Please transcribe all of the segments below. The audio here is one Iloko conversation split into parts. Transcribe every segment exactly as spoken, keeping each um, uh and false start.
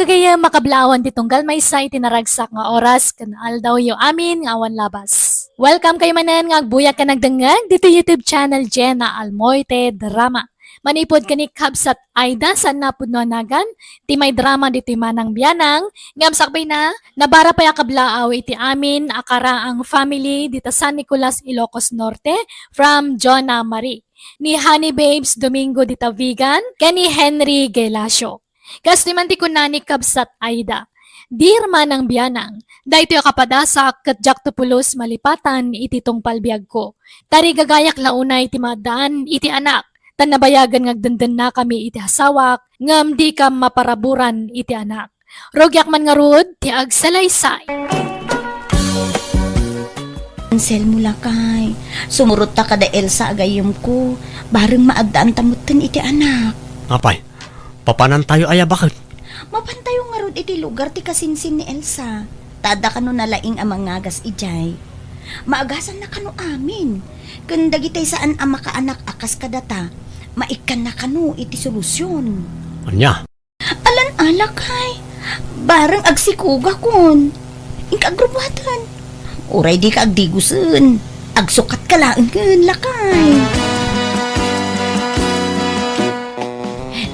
Gayam, makablaawan ti tunggal maysa iti naragsak nga oras ken aldawyo amin nga awan labas. Welcome kayo manen nga agbuyak ken agdengngeg ditoy YouTube channel Jenna Almoite Drama. Manipud ken ni Kabsat Aida, saan a pudno a nagan ti maidrama ditoy Manang Bianang, ngem sakbayna, nabara pay a kablaaw iti amin a karaang family dita San Nicolas, Ilocos Norte, from Jonah Marie, ni Honey Babes Domingo dita Vigan, ken ni Henry Gelacio. Kastoy man ti kuna ni Kabsat Aida, "Dear Manang Bianang, daytoy a kapadasak ket diakto pulos malipatan iti tungpal biagko. Tarigagayak la unay ti maaddaan iti anak, ta nabayagen nga agdendennakami iti asawak, ngem dika maparaburan iti anak. Rugiak man ngarud ti agsalaysay." Anselmo, lakay, sumurotta kada Elsa a gayyemko, bareng maaddaanta metten iti anak. Apay, papanantayo aya baket? Mapantayo ngarud iti lugar ti kasinsin ni Elsa. Ta adda kano nalaing a mangagas idiay. Maagasanna kano amin. Ken dagiti saan a makaanak a kas kadata, maikkanna kano iti solusion. Ania? Alan a, lakay. Bareng agsikogakon. Inka agrubuaten. Uray dika agdigusen. Agsukatka laengen, lakay.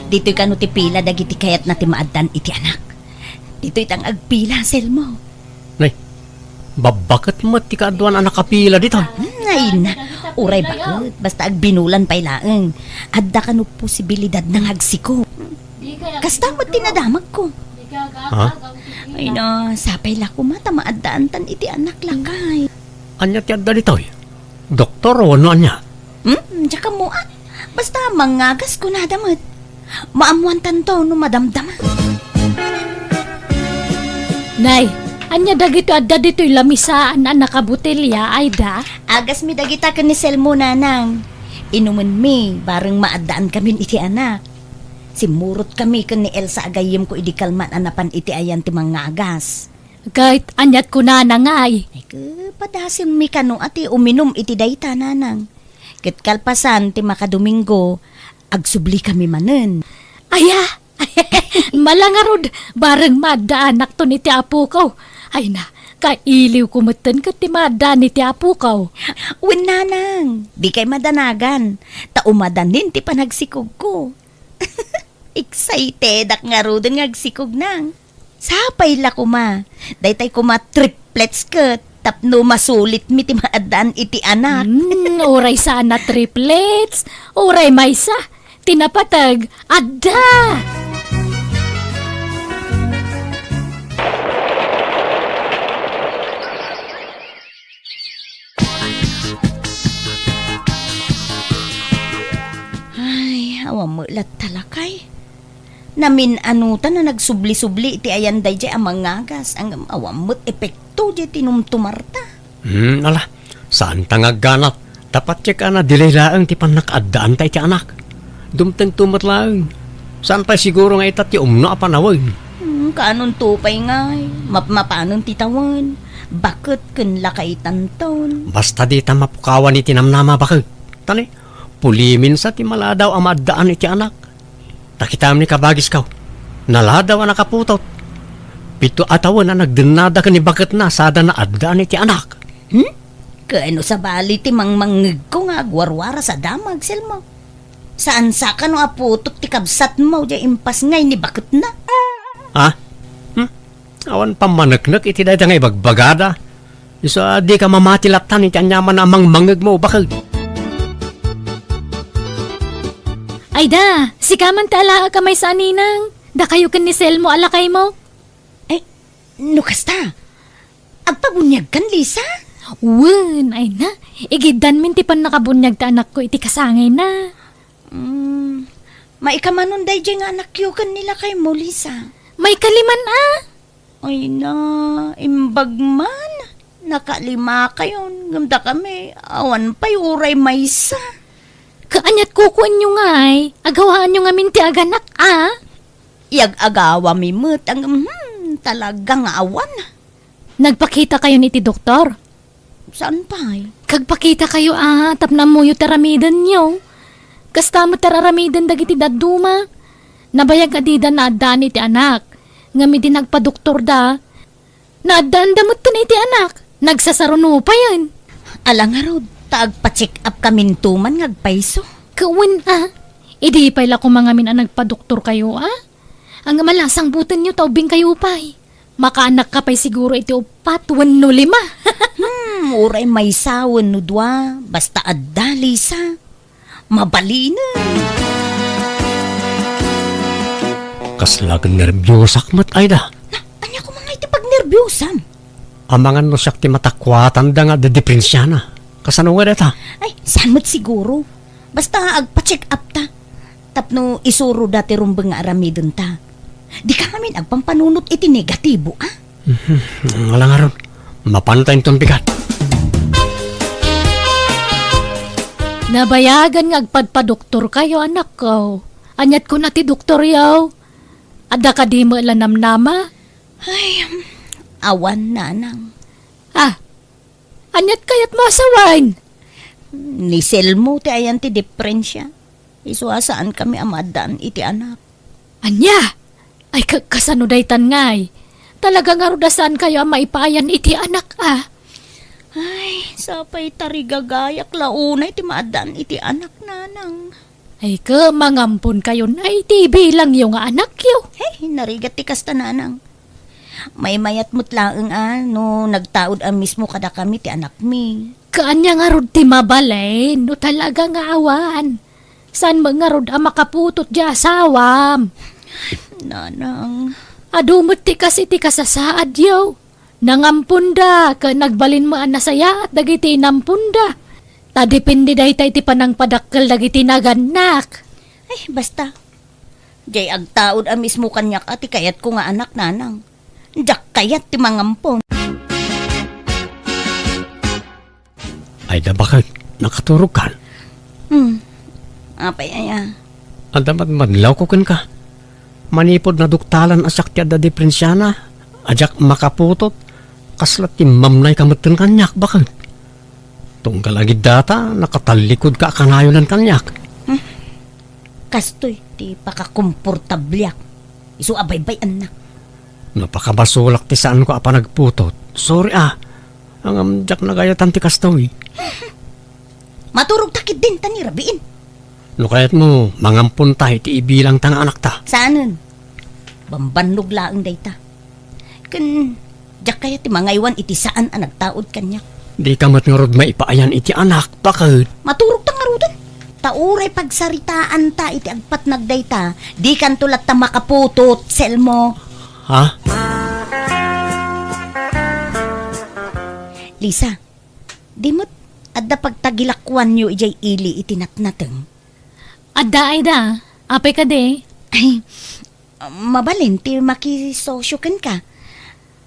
Ditoy kano ti pila dagiti kayatna ti maaddaan iti anak. Ditoy tang agpila, Selmo. Nay, babbaket met ti kaaduan a nakapila ditoy. Hmm, ay na. Uray baket, basta agbinulan pay laeng. Adda kano posibilidad nga agsiko. Kasta met ti nadamagko. Ha? Ay na, sapay la koma ta maaddaantan iti anak, lakay. Ania ti adda ditoy? Doktor wenno ania? Hmm, diak ammoan. Basta mangagas kunada met. Maammoantanto no madamdama. Nay, ania dagitoy adda ditoy lamisaan a nakabotelya, Aida? Agasmi dagita ken ni Selmo, nanang. Inumenmi, bareng maaddaan kamin iti anak. Simmurotkami ken ni Elsa a gayyemko idi kalman a napan iti ayan ti mangagas. Ket aniat kunana ngay? Ay, ke, padasemmi kano a ti uminum iti dayta, nanang. Ket kalpasan ti makadomingo, agsublikami manen. Aya, mala ngarud, bareng maaddaanakton iti apokaw. Ay na, kailiwko metten ket ti maaddaan iti apokaw. Wen, nanang, dikay madanagan, ta umadanin ti panagsikogko. Excitedak ngaruden nga agsikog, nang. Sapay la koma. Daytay koma triplets ket tapno masulitmi ti maaddaan iti anak. Hmm, uray saan a triplets, uray maysa, ti napateg, adda! Ay, awan met latta, lakay. Namin-anutan a nagsubli-subli iti ayan daydiay a mangagas, ngem awan met epekto diay tinumtumarta. Hmm, ala, saanta nga agganat. Dapat ket a na-delay laeng ti pannakaaddaanta iti anak. Dumtengto met laeng. Saan pay siguro nga ita ti umno a panawen? Hmm, kaanonto pay ngay, mapmapanen ti tawen, baket ken lakaytanton. Basta dita mapukawan iti namnama, baket. Ta ne, puliminsa ti maladaw a maaddaan iti anak. Ta kitam ni kabagiskaw, naladaw a nakaputot. Pito a tawen a nagdennada ken ni baketna sada naaddaan iti anak. Hmm? Kaano sabali ti mangmangngegko nga agwarwaras a damag, Selmo? Saan sa kano a putot ti kabsatmo diay impas ngay ni baketna? Ha? Hmm? Awan pammaneknek iti dayta nga ibagbagada. Isu a dika mamati lattan iti aniaman a mangmangngegmo, baket. Ay da, sika man ti alaek a maysa a ninang. Dakayo ken ni Selmo a lakaymo. Ay, no kasta, agpabuniagkan, Lisa? Wen, ay na. Igiddanmin ti pannakabuniag ti anakko iti kasangayna. Mm, maikamanon daydiay nga anakyo ken ni lakaymo, Lisa? Maikaliman a. Ay na, imbag man. Nakalima kayon, ngem dakami, awan pay uray maysa. Kaaniat kukuenyo ngay, agawaanyo ngamin ti aganak a? Iyag-agawami met, ngem, hmm, talaga nga awan. Nagpakita kayon iti doktor? Saan pay? Kagpakita kayo a, tapno ammoyo ti aramidenyo. Kasta met ti aramiden dagiti dadduma. Nabayag a dida naaddaan iti anak. Ngem idi nagpadoktorda, naaddaanda metten iti anak. Nagsasaruno payen. Ala ngarud, ta agpa-check up kaminto man nga agpayso. Ket wen a, idi pay la koma ngamin a nagpadoktorkayo a? Ang malasang butenyo ta ubbingkayo pay. Makaanakka pay siguro iti uppat wenno lima. Hmm, uray maysa wenno dua, basta adda, Lisa. Mabalinen. Kasla ket nerbiusak met, Aida. Na, ania koma nga iti pagnerbiusam? Amangan no siak ti matakuatanda nga adda diprensiana. Kasano nga data? Ay, saan met siguro? Basta agpa-check up ta. Tapno isuroda ti rumbeng nga aramidenta. Dika ngamin agpampanunot iti negatibo, a? Mhm. Ala ngarud, mapanta inton bigat. Nabayagen nga agpadpadoktorkayo, anakko. Aniat kuna ti doktoryo? Adda kadi met la namnama? Ay, awan, nanang. Ah, aniat kayatmo a sawen? Ni Selmo ti ayan ti diprensia. Isu a saankami a maaddaan iti anak. Ania? Ay, ka-, kasano daytan ngay? Talaga ngarud a saankayo a maipaayan iti anak a? Ay, sapay tarigagayak la unay ti maaddaan iti anak, nanang. Ay, ket mangamponkayon a iti bilangyo nga anakyo. Hey, narigat ti kasta, nanang. Maymayat met laeng a no nagtaud a mismo kadakami ti anakmi. Kaanya ngarud ti mabalin no talaga nga awan. Saan met ngarud a makaputot diay asawam? Nanang. Adu met ti kas iti kasasaadyo. Nangamponda ket nagbalin met a nasayaat dagiti inamponda. Ta depende dayta iti panangpadakkel dagiti nagannak. Ay, basta. Diay agtaud a mismo kaniak a ti kayatko nga anak, nanang. Diak kayat ti mangampon. Ay da, baket, nakaturogkan? Hmm. Apay aya? Adda madmadlawko kenka. Manipud naduktalan a siak ti adda diprensiana, a diak makaputot, kasla timmamnayka metten kaniak, baket. Tunggal agid data, nakatallikudka a kanayonan kaniak. Hmm. Kastoy ti pakakomportabliak. Isu a baybay-annak. No pakabasolak ti saanko a panagputot, sorry a. Ngem diak nagayatan ti kastoy. Maturogta ketdin ta ni rabiin. No kayatmo, mangamponta iti ibilangta nga anakta. Saanen. Bambannog laeng dayta. Ken, diak kayat ti mangaywan iti saan a nagtaud kaniak. Dika met ngarud maipaayan iti anak, baket. Maturogta ngaruden. Ta uray pagsaritaanta iti agpatnag dayta, dikanto latta makaputot, Selmo. Ha? Lisa, di met adda pagtagilakuanyo idiay ili iti natnateng? Adda, Aida. Apay kadi? Ay, mabalin ti makisosyo kenka.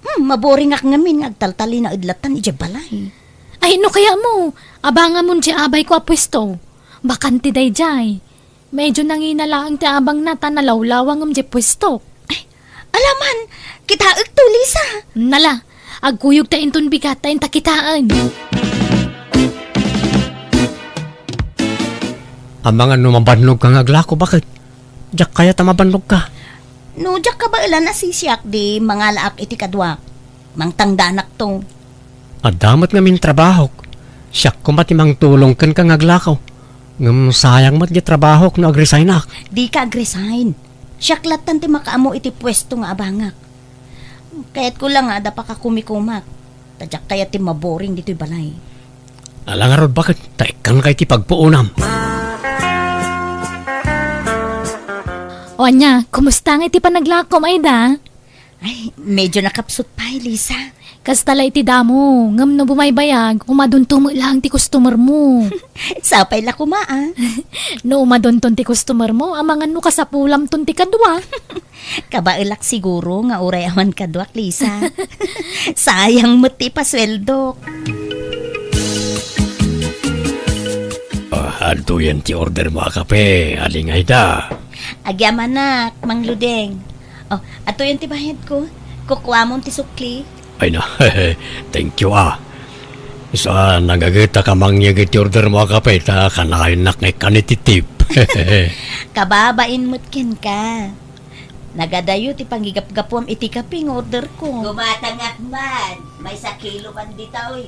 Hmm, maboringak ngamin nga agtaltalinaed lattan idiay balay. Ay, no kayatmo, abangamon diay abayko a puesto. Bakante daydiay. Medyo nangina laeng ti abangna ta nalawlawangem diay puesto. Ay, alaman, kitaekto, Lisa. Nala, agkuyogta inton bigat ta inta kitaen. Amangan no mabannogka nga aglako, baket? Diak kayat a mabannogka. No diak kabaelan a sisiak, di mangalaak iti kaduak. Mangtangdanakto. Adda met ngamin trabahok. Siak koma ti mangtulong kenka nga aglako. Ngem sayang met diay trabahok no agresignak. Dika agresign. Siak lattan ti makaammo iti puesto nga abangak. Kayatko la nga adda pakakumikumak. Ta diak kayat ti maboring ditoy balay. Ala ngarud, baket, ta ikkanka iti pagpuonam. O ania, kumusta nga iti panaglakom, Aida? Ay, medyo nakapsut pay, Lisa. Kasta la iti damo, ngem no bumaybayag, umadonto met laeng ti customer mo. Sapay la koma, a. No umadonton ti customer mo, amangan no kasapulamton ti kadua. Kabaelak siguro nga uray awan kaduak, Lisa. Sayang met ti ipasueldok. Ah, adtoyen ti order mo a kape, Aling Aida. Agyamanak, Mang Ludeng. Oh, adtoyen ti bayadko. Kukuamon ti sukli. Ay na, thank you, ah. Isu a, nagagetak a mangyeg iti order mo a kape, ta kanayonnak nga ikkan iti tip. Kababain met kenka. Nagadayo ti pangigapgapuam iti kape nga orderko. Gumatangak man. Maysa kilo man ditoy.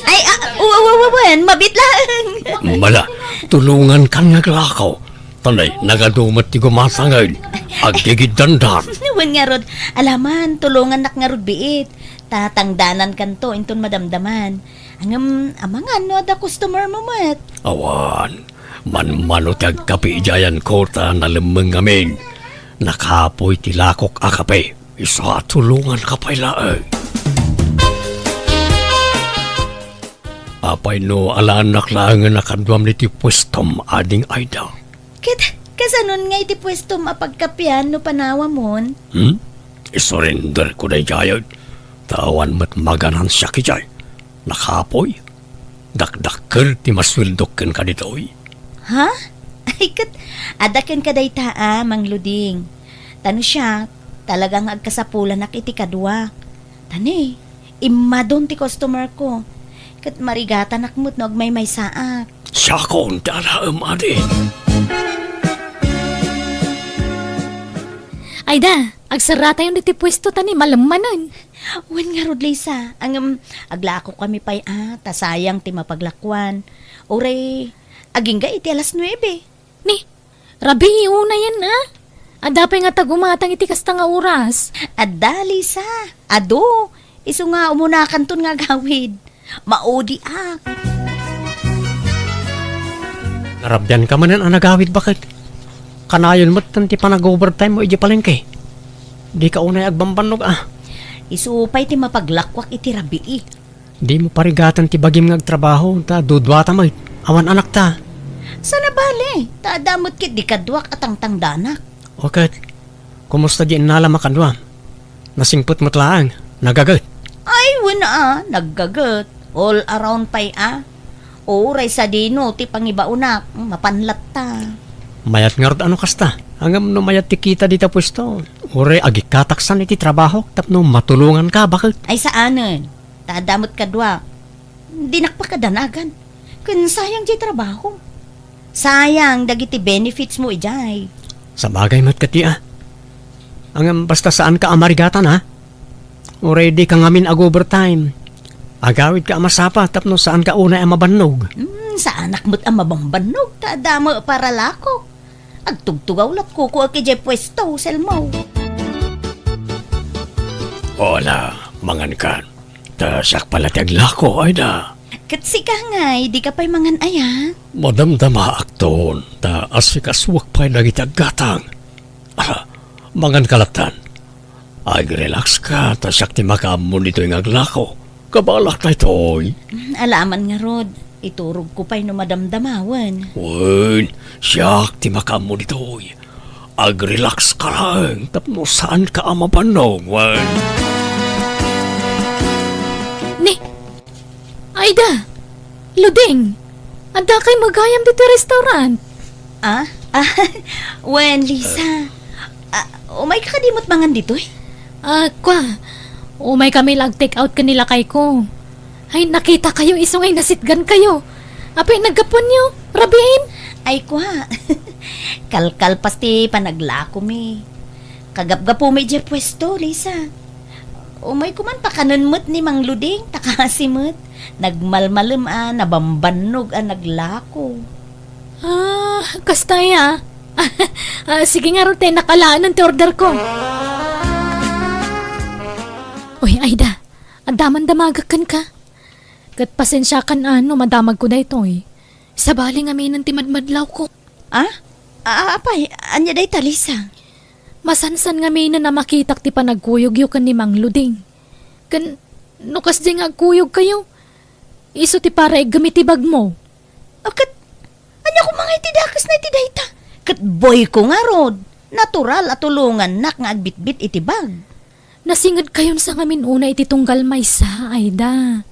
Ay, ah, wa-, wa-, wa-, wen, mabit laeng. Mala, tulongankan nga aglako. Tanay, nagadu met ti gumatangen. Aggigiddandar. Wen ngarud, alaman, tulongannak ngarud biit. Ta tangdanankanto inton madamdaman. Ngem, amangan no adda customer mo met. Awan, manmano ti agkape idiay ayanko ta nalemmeng ngamin. Nakapoy ti lakok a kape. Isu a tulonganka pay laeng. Apay no alaennak laengen a kaduam iti puestom, Ading Aida? Ket kasanon nga iti puestom a pagkapean no panawamon? Hmm? Isurrenderko daydiay. Ta awan met maganansiak idiay. Nakapoy. Dakdakkel ti masueldok kenka ditoy. Ha? Ay, ket adda kenka dayta a, Mang Luding. Ta no siak, talaga nga agkasapulanak iti kaduak. Ta ni, immadon ti customer ko. Ket marigatanak met no agmaymaysaak. Siakon ti alaem, adi. Aida, agserratayon ditoy puesto ta ni malemmanen. Wen ngarud, Lisa, ngem, aglakokami pay a, ta sayang ti mapaglakuan. Uray, agingga iti alas nuebe. Ni, rabii unayen a? Adda pay ngata gumatang iti kasta nga oras? Adda, Lisa. Adu, isu nga umunakanton nga agawid. Maudiak. Narabianka manen a nagawid, baket? Kanayon metten ti panag-overtime mo idiay palengke. Dika unay agbambannog a. Isu pay ti mapaglakuak iti rabii. Dimo parigaten ti bagim nga agtrabaho, ta duduata met. Awan anakta. Saan a bale, ta adda met ketdi kaduak a tangtangdanak. O ket, kumusta di innalam a kaduam? Nasingpet met laeng, nagaget. Ay, wen a, naggaget. All around pay a. Uray sadino ti pangibaonak, mapan latta. Mayat ngarud a no kasta. Ngem no mayat ti kita dita puesto, uray agikkataksan iti trabahok tapno matulonganka, baket? Ay, saanen. Ta adda met kaduak. Dinak pakadanagan. Ken sayang diay trabaho. Sayang dagiti benefits mo idiay. Sabagay met kadi a. Ngem basta saanka a marigatan a. Uray dika ngamin ag-overtime. Agawidka a masapa tapno saanka unay a mabannog. Hmm, saanak met a mabambannog ta adda met paralakok. Agtugtugaw latkuko a idiay puesto, Selmo. Hola, mangankan. Ta siak pay la ti aglako, Aida. Ket sika ngay, dika pay mangan aya? Madamdamaakton, ta asikasuak pay dagiti aggatang. Ala, manganka lattan. Agrelaxka, ta siak ti makaammo ditoy nga aglako. Kabalak daytoy. Mm, alaman ngarud, iturogko pay no madamdamawen. Wen, siak ti makaammo ditoy. Agrelaxka laeng tapno saanka a mabannog, wen. Ni, Aida, Luding, adda kay magayam ditoy restaurant? Ah? Ah, wen, Lisa. Ah, umayka kadi met mangan ditoy? Ah, kwa, umay kami la ag-take out ken ni lakayko. Ay, nakita kayo, isu ngay nasitgan kayo. Apay, naggapuanyo, rabiin? Ay, kwa. Kalkalpas ti panaglakomi. Kagapgapumi idiay puesto, Lisa. Umayko man pakanen met ni Mang Luding, ta kasi met. Nagmalmalem a, nabambannog a naglako. Ah, kasta aya. Ah, sige ngarud, ta nakalaenen ti order ko. Uy, Aida, adda man damagek kenka. Ket pasensiakan a no madamagko daytoy. Sabali ngaminen ti madmadlawko. Ah? Ah, apay, ania dayta, Lisa? Masansan ngaminen a makitak ti panagkuyogyo ken ni Mang Luding. Ken no kasdi nga agkuyogkayo, isu ti para iggem iti bagmo. A, ket ania koma nga iti dakesna iti dayta? Ket boyko ngarud, natural a tulongannak nga agbitbit iti bag. Nasingedkayon sa ngamin una iti tunggal maysa, Aida.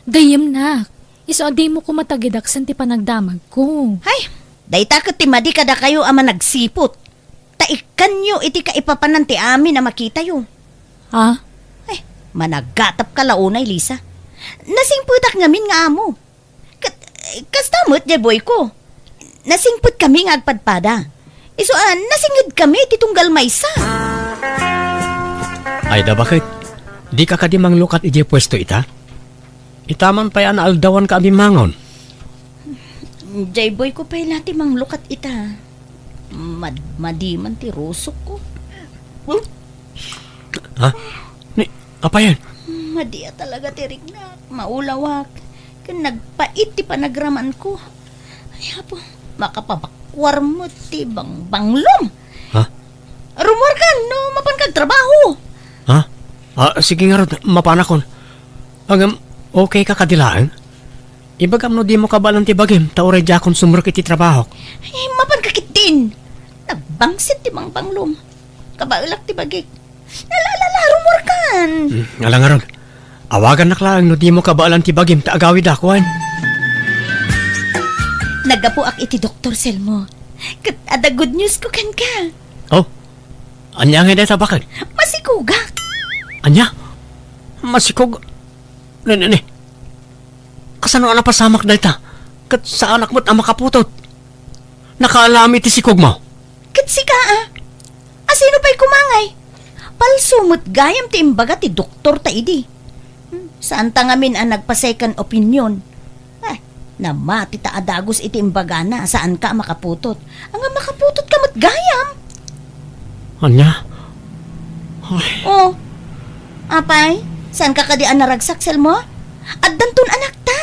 Gayyemnak, isu a dimo koma tagidaksen ti panagdamagko. Hay, dayta ket ti madi kadakayo a managsiput. Ta ikkanyo iti kaipapanan ti amin a makitayo. Ha? Ay, managatapka la unay, Lisa. Nasingpetak ngamin nga amo. Ket, kasta met, diay boyko. Nasingpetkami nga agpadpada. Isu a, nasinged kami ti tunggal maysa. Ay da, baket? Di ka kadi manglukat idiay puesto ita? Ita man pay a naaldawan ka a bimmangon. Jay boy ko pay la ti manglukat ita. Mad-, madi man ti rusok ko. Ha? Ni, apayen? Madi a talaga ti riknak. Maulawak. Ken nagpait ti panagraman ko. Ay, Apo, makapabakwar met ti bangbanglom. Ha? Rumuarkan no mapanka agtrabaho. Ha? Ah, sige ngarud, mapanakon. Ngem, okay ka kadi laeng? Ibagam no dimo kabaelan ti bagim, ta uray diakon sumrek iti trabahok. Eh, mapanka ketdin. Nagbangsit ti bangbanglom. Kabaelak ti bagik. Ala, ala, ala, rumuarkan. Hmm, ala ngarud. Awagannak laeng no dimo kabaelan ti bagim ta agawidak, wen? Naggapuak iti doktor, Selmo. Ket adda good news ko kenka. Oh? Ania ngay dayta, baket? Masikogak. Ania? Masikog-, ne, ne, ne. Kasano a napasamak dayta? Ket saanak met a makaputot. Nakaalami ti sikogmo. Ket sika, a? Asino pay koma ngay? Palso met gayam ti imbaga ti doktor ta idi. Hmm, saanta ngamin a nagpa-second opinion. Ay, namati ta a dagus iti imbagana a saanka a makaputot. Anga makaputot ka met gayam? Ania? Ay. Oh. Apay, saanka kadi a naragsak, Selmo? Addanton anakta.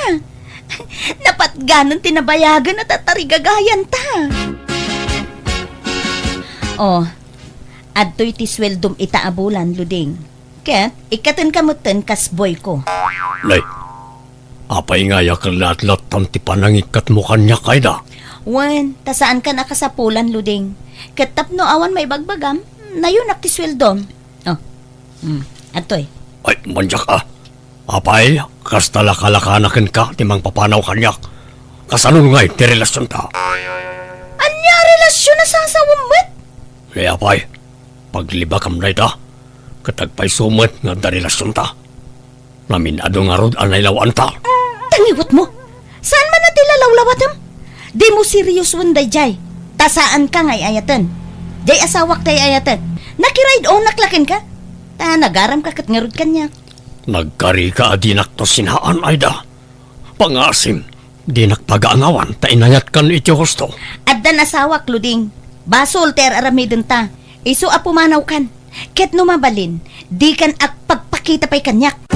Napatganen ti nabayagen a tatarigagayanta. Oh, adtoy ti sueldom ita a bulan, Luding. Ket ikkatenka metten kas boy ko. Nay, apay ngay a kallatlattan ti panangikkatmo kaniak, Aida? Wen, ta saankan a kasapulan, Luding. Ket tapno awan maibagbagam, nayonak ti sueldom. Oh, mm, adtoy. Ay, manyak a. Apay, kasta lakalakana kenka ti mangpapanaw kaniak. Kasano ngay ti relasionta? Ania a relasion a sasawem met? Ni apay, paglibakam dayta, ket agpayso met nga adda relasionta. Namin-adu ngarud a nailawanta. Tangiwetmo! Saan man a ti lalawlawatem? Dimo seriosoen daydiay. Ta saanka nga ay-ayaten. Diay asawak ti ay-ayatek. Nakiride-onak la kenka. Ta nagaramka ket ngarud kaniak. Nagkarika a dinakto sinaan, Aida. Pangasim, dinak pagaangawan ta inayatkan iti husto. Addan asawak, Luding. Basol ti ar-aramidenta. Isu a pumanawkan. Ket no mabalin, dikan agpagpakita pay kaniak.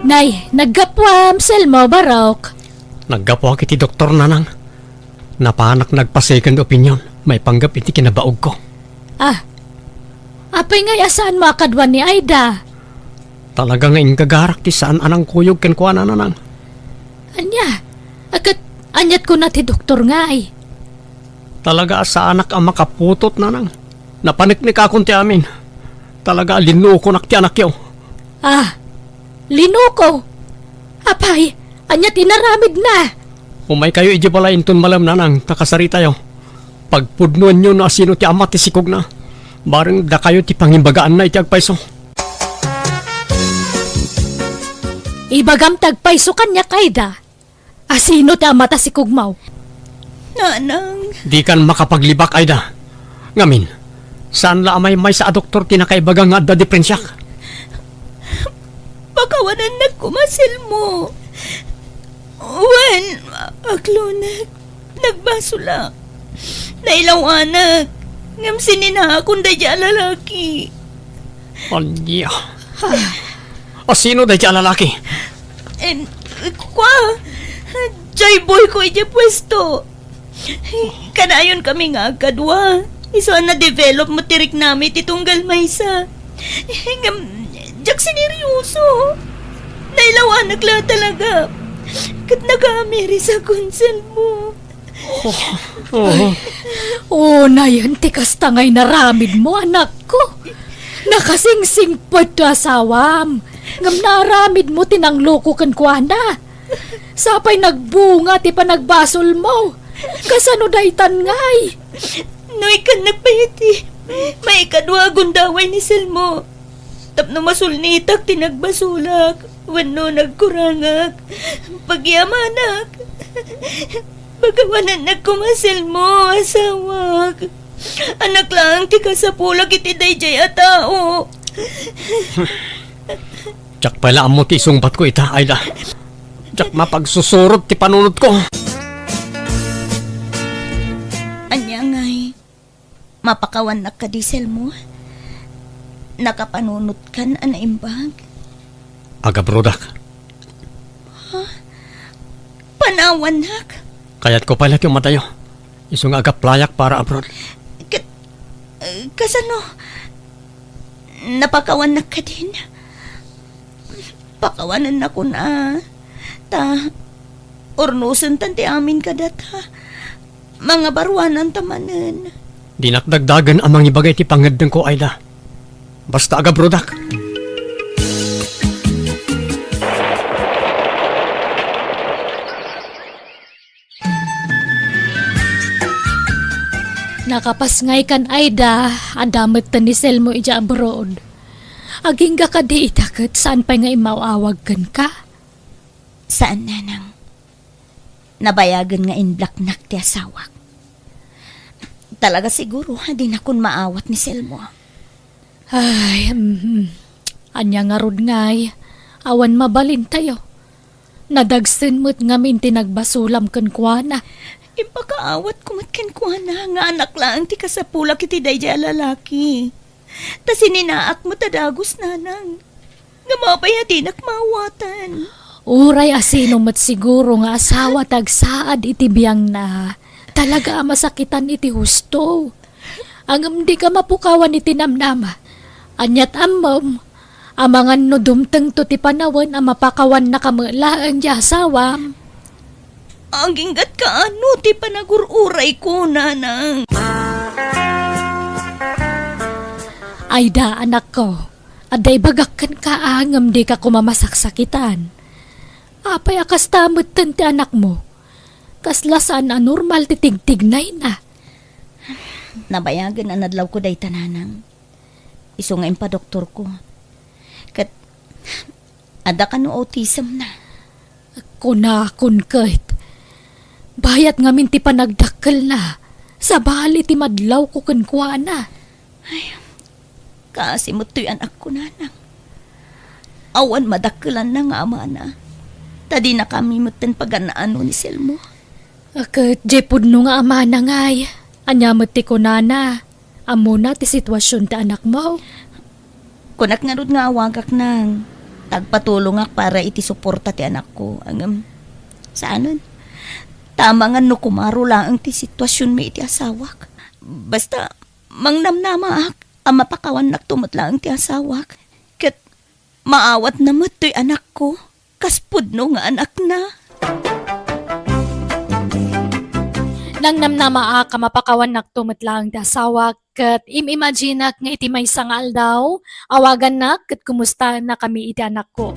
Nay, naggapuam, Selmo, Barok. Naggapuak iti doktor, nanang. Napanak nagpa-second opinion maipanggep iti kinabaogko. Ah, apay ngay a saanmo a kadua ni Aida? Talaga nga inggagarak ti saan a nangkuyog kenkuana, nanang. Ania? Ket aniat kuna ti doktor ngay? Talaga a saanak a makaputot, nanang. Napaneknekakon ti amin. Talaga a linukonak ti anakyo. Ah, linuko? Apay, ania ti inaramidna? Umaykayo idiay balay inton malem, nanang, ta kasaritayo. Pagpudnoenyo no asino ti ama ti sikogna. Bareng dakayo ti pangimbagaanna iti agpayso. Ibagam ti agpayso kaniak, Aida. Asino ti ama ta sikogmo? Nanang. Dikan makapaglibak, Aida. Ngamin, saan la a maymaysa a doktor ti nakaibaga nga adda diperensiak? Pakawanannak koma, Selmo. Wen, aklonek. Nagbasolak. Nailawanak. Ngem sininaakon daydiay a lalaki. Ania? Asino daydiay a lalaki? Em, kua, jay boy ko idiay puesto. Kanayon kami nga agkadua. Isu a na-develop met ti riknami ti tunggal maysa. Ngem, diak sineryoso. Nailawanak la talaga. Ket nagamiris a konselmo. Oh. Unayen ti kasta nga inaramidmo, anakko. Nakasingsingpet ti asawam. Ngem naaramidmo ti nangloko kenkuana. Sapay nagbunga ti panagbasolmo. Kasano daytan ngay? No ikkannak pay iti maikadua a gundaway ni Selmo. Tapno masulnitak ti nagbasolak wenno nagkurangak, pagyamanak. Pakawanannak koma, Selmo, asawak. Anak laeng ti kasapulak iti daydiay a tao. Diak pay la ammo ti isungbatko ita, Aida. Diak mapagsusurot ti panunotko. Ania ngay? Mapakawannak kadi, Selmo? Nakapanunotkan a naimbag? Agabrodak. Panawannak? Kayatko pay la ti umadayo. Isu nga agaplayak para abroad. Ka-, kasano? Napakawannak kadin? Pakawanennakon a. Ta, urnosentan ti amin kadata. Mangabaruananta manen. Dinak dagdagen a mangibaga iti pangngeddengko, Aida. Basta agabrodak. Nakapasngaykan, Aida, adda metten ni Selmo idiay abroad. Agingga kadi ita ket saan pay nga immaw-awag kenka? Saan, Nanang. Nabayagen nga inblocknak ti asawak. Talaga siguro a dinakon maawat ni Selmo. Ay, mhm. Ania ngarud ngay? Awan mabalintayo. Nadagsen met ngamin ti nagbasolam kenkuana. Impakaawatko met kenkuana nga anak laeng ti kasapulak iti daydiay a lalaki. Ta sininaak met a dagus, Nanang. Ngem apay a dinak maawatan? Uray asino met siguro nga asawa ti agsaad iti biangna, talaga a masakitan iti husto. Ngem dika mapukawan iti namnama. Ania't ammom, amangan no dumtengto ti panawen a mapakawannaka met laeng ti asawam. Aginggatka ano ti panagur-urayko, Nanang? Aida, anakko, adda ibagak kenka a ngem dika koma masaksakitan. Apay a kasta metten ti anakmo? Kasla saan a normal ti tigtignayna. Nabayagen a nadlawko dayta, Nanang. Isu nga impadoktorko. Ket adda kano autism na. Kunakon ket, bayat ngamin ti panagdakkelna, sabali ti madlawko kenkuana. Ay, kaasi met toy anakko, Nanang. Awan madakkelanna nga amana. Ta dinakami metten pagan-ano ni Selmo. Ket diay pudno nga amana ngay, ania met ti kunana? Ammona ti situasion ti anakmo? Kunak ngarud nga awagak, Nang. Ta agpatulongak para iti suporta ti anakko. Ngem, saanen. Ta amangan no kumaro laeng ti situasionmi iti asawak. Basta, mangnamnamaak a mapakawannakto met laeng ti asawak. Ket maawatna met toy anakko. Kas pudno nga anakna. Nangnamnamaak a mapakawannakto met laeng ti asawak, ket im-imaginak nga iti maysa nga aldaw, awagannak ket kumustaennakami iti anakko.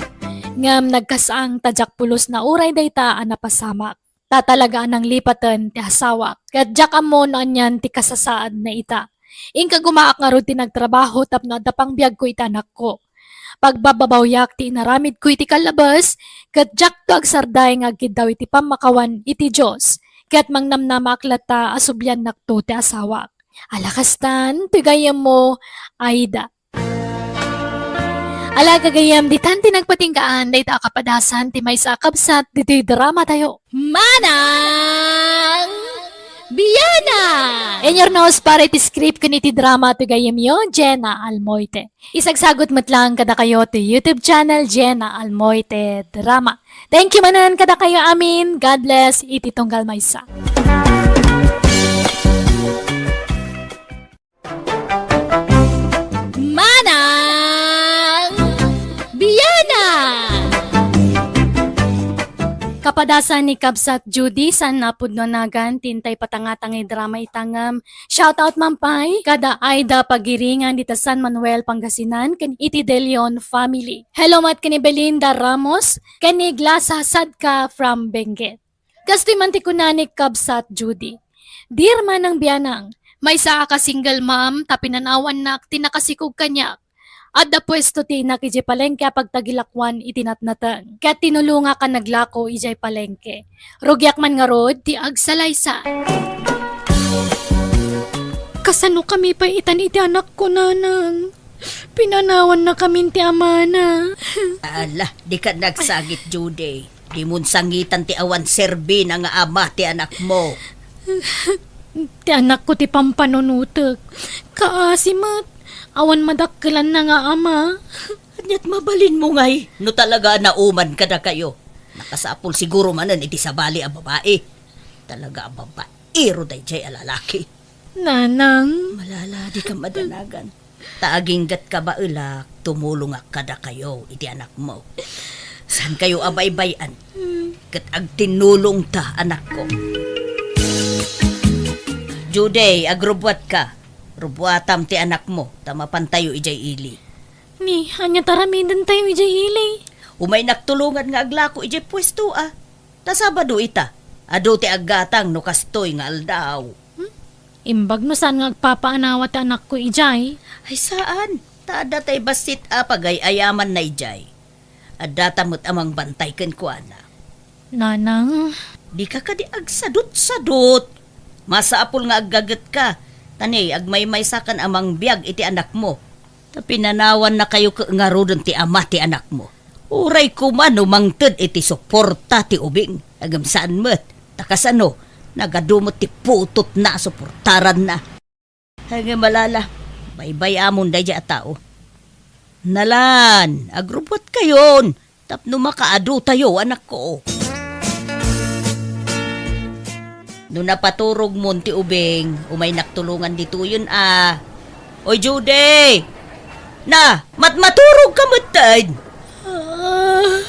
Ngem nagkasang ta diak pulos na uray dayta a napasamak. Ta talaga a nanglipaten ti asawak, ket diak ammo no anian ti kasasaadna ita. Inka gumaak ngarud ti nagtrabaho tapno adda pangbiagko iti anakko. Pagbababawyak ti inaramidko iti kallabes, ket diakto agsarday nga agkiddaw iti pammakawan iti Dios, ket mangnamnamaak latta a subliannakto ti asawak. Ala kastan, ti gayyemmo, Aida. Ala gagayyem, ditan ti nagpatinggaan, dayta a kapadasan ti maysa a kabsat ditoy drama tayo. Manang Biana! In your nose, para iti script ken iti drama ti gayyemyo, Jenna Almoite. Isagsagut met laeng kadakayo ti YouTube channel, Jenna Almoite Drama. Thank you manen kadakayo amin. God bless iti tunggal maysa. Manang Biana! Kapadasan ni Kabsat Judy, saan a pudno a nagan ti intay patangatangay drama ita ngem, shoutout man pay kada Aida Pagiringan dita San Manuel, Pangasinan, ken iti De Leon family. Hello met ken ni Belinda Ramos, ken ni Glasa Sadka from Benguet. Kastoy man ti kuna ni Kabsat Judy, "Dear Manang Bianang, maysaak a single mom ta pinanawannak ti nakasikog kaniak. Adda puesto ti inak idiay palengke a pagtagilakoan iti natnateng, ket tinulongak a naglako idiay palengke. Rugiak man ngarud ti agsalaysa. Kasano kami pay itan iti anakko, Nanang? Pinanawannakamin ti amana. Ala, dika nagsangit, Judy. Dimon sangitan ti awan serbina nga ama ti anakmo. Ti anakko ti pampanunotek. Kaasi met, awan madakkelanna nga ama. Ania't mabalinmo ngay no talaga a nauman kadakayo? Nakasapul siguro manen iti sabali a babai. Talaga a babaero daydiay a lalaki. Nanang. Malala, dika madanagan. Ta aginggatka baelak, tumulongak kadakayo iti anakmo. Saankayo a baybay-an? Ket agtinnulongta, anakko. Judy, agrubbuatka. Rubbuatam ti anakmo, ta mapantayo idiay ili. Ni, ania ti aramidentayo idiay ili? Umaynak tulongan nga aglako idiay puesto, a. Ta Sabado ita, adu ti aggatang no kastoy nga aldaw. Hmm? Imbag no saan nga agpapaanawa ti anakko idiay? Ay, saan. Ta adda tay bassit a pagay-ayamanna idiay. Addata met a mangbantay kenkuana. Nanang. Dika kadi agsadutsadut. Masapul nga aggagetka. Ta ni, agmaymaysakan a mangbiag iti anakmo. Ta pinanawannakayo ket ngaruden ti ama ti anakmo. Uray koma no mangted iti suporta ti ubing, ngem saan met. Ta kasano, nagadu met ti putotna a suportaranna. Ngem malala, baybay-amon daydiay a tao. Nalan, agrubbuatkayon, tapno makaadutayo, anakko. No napaturogmon ti ubing, umaynak tulongan ditoyen a. Oy, Judy! Na, matmaturog ka metten! Ah,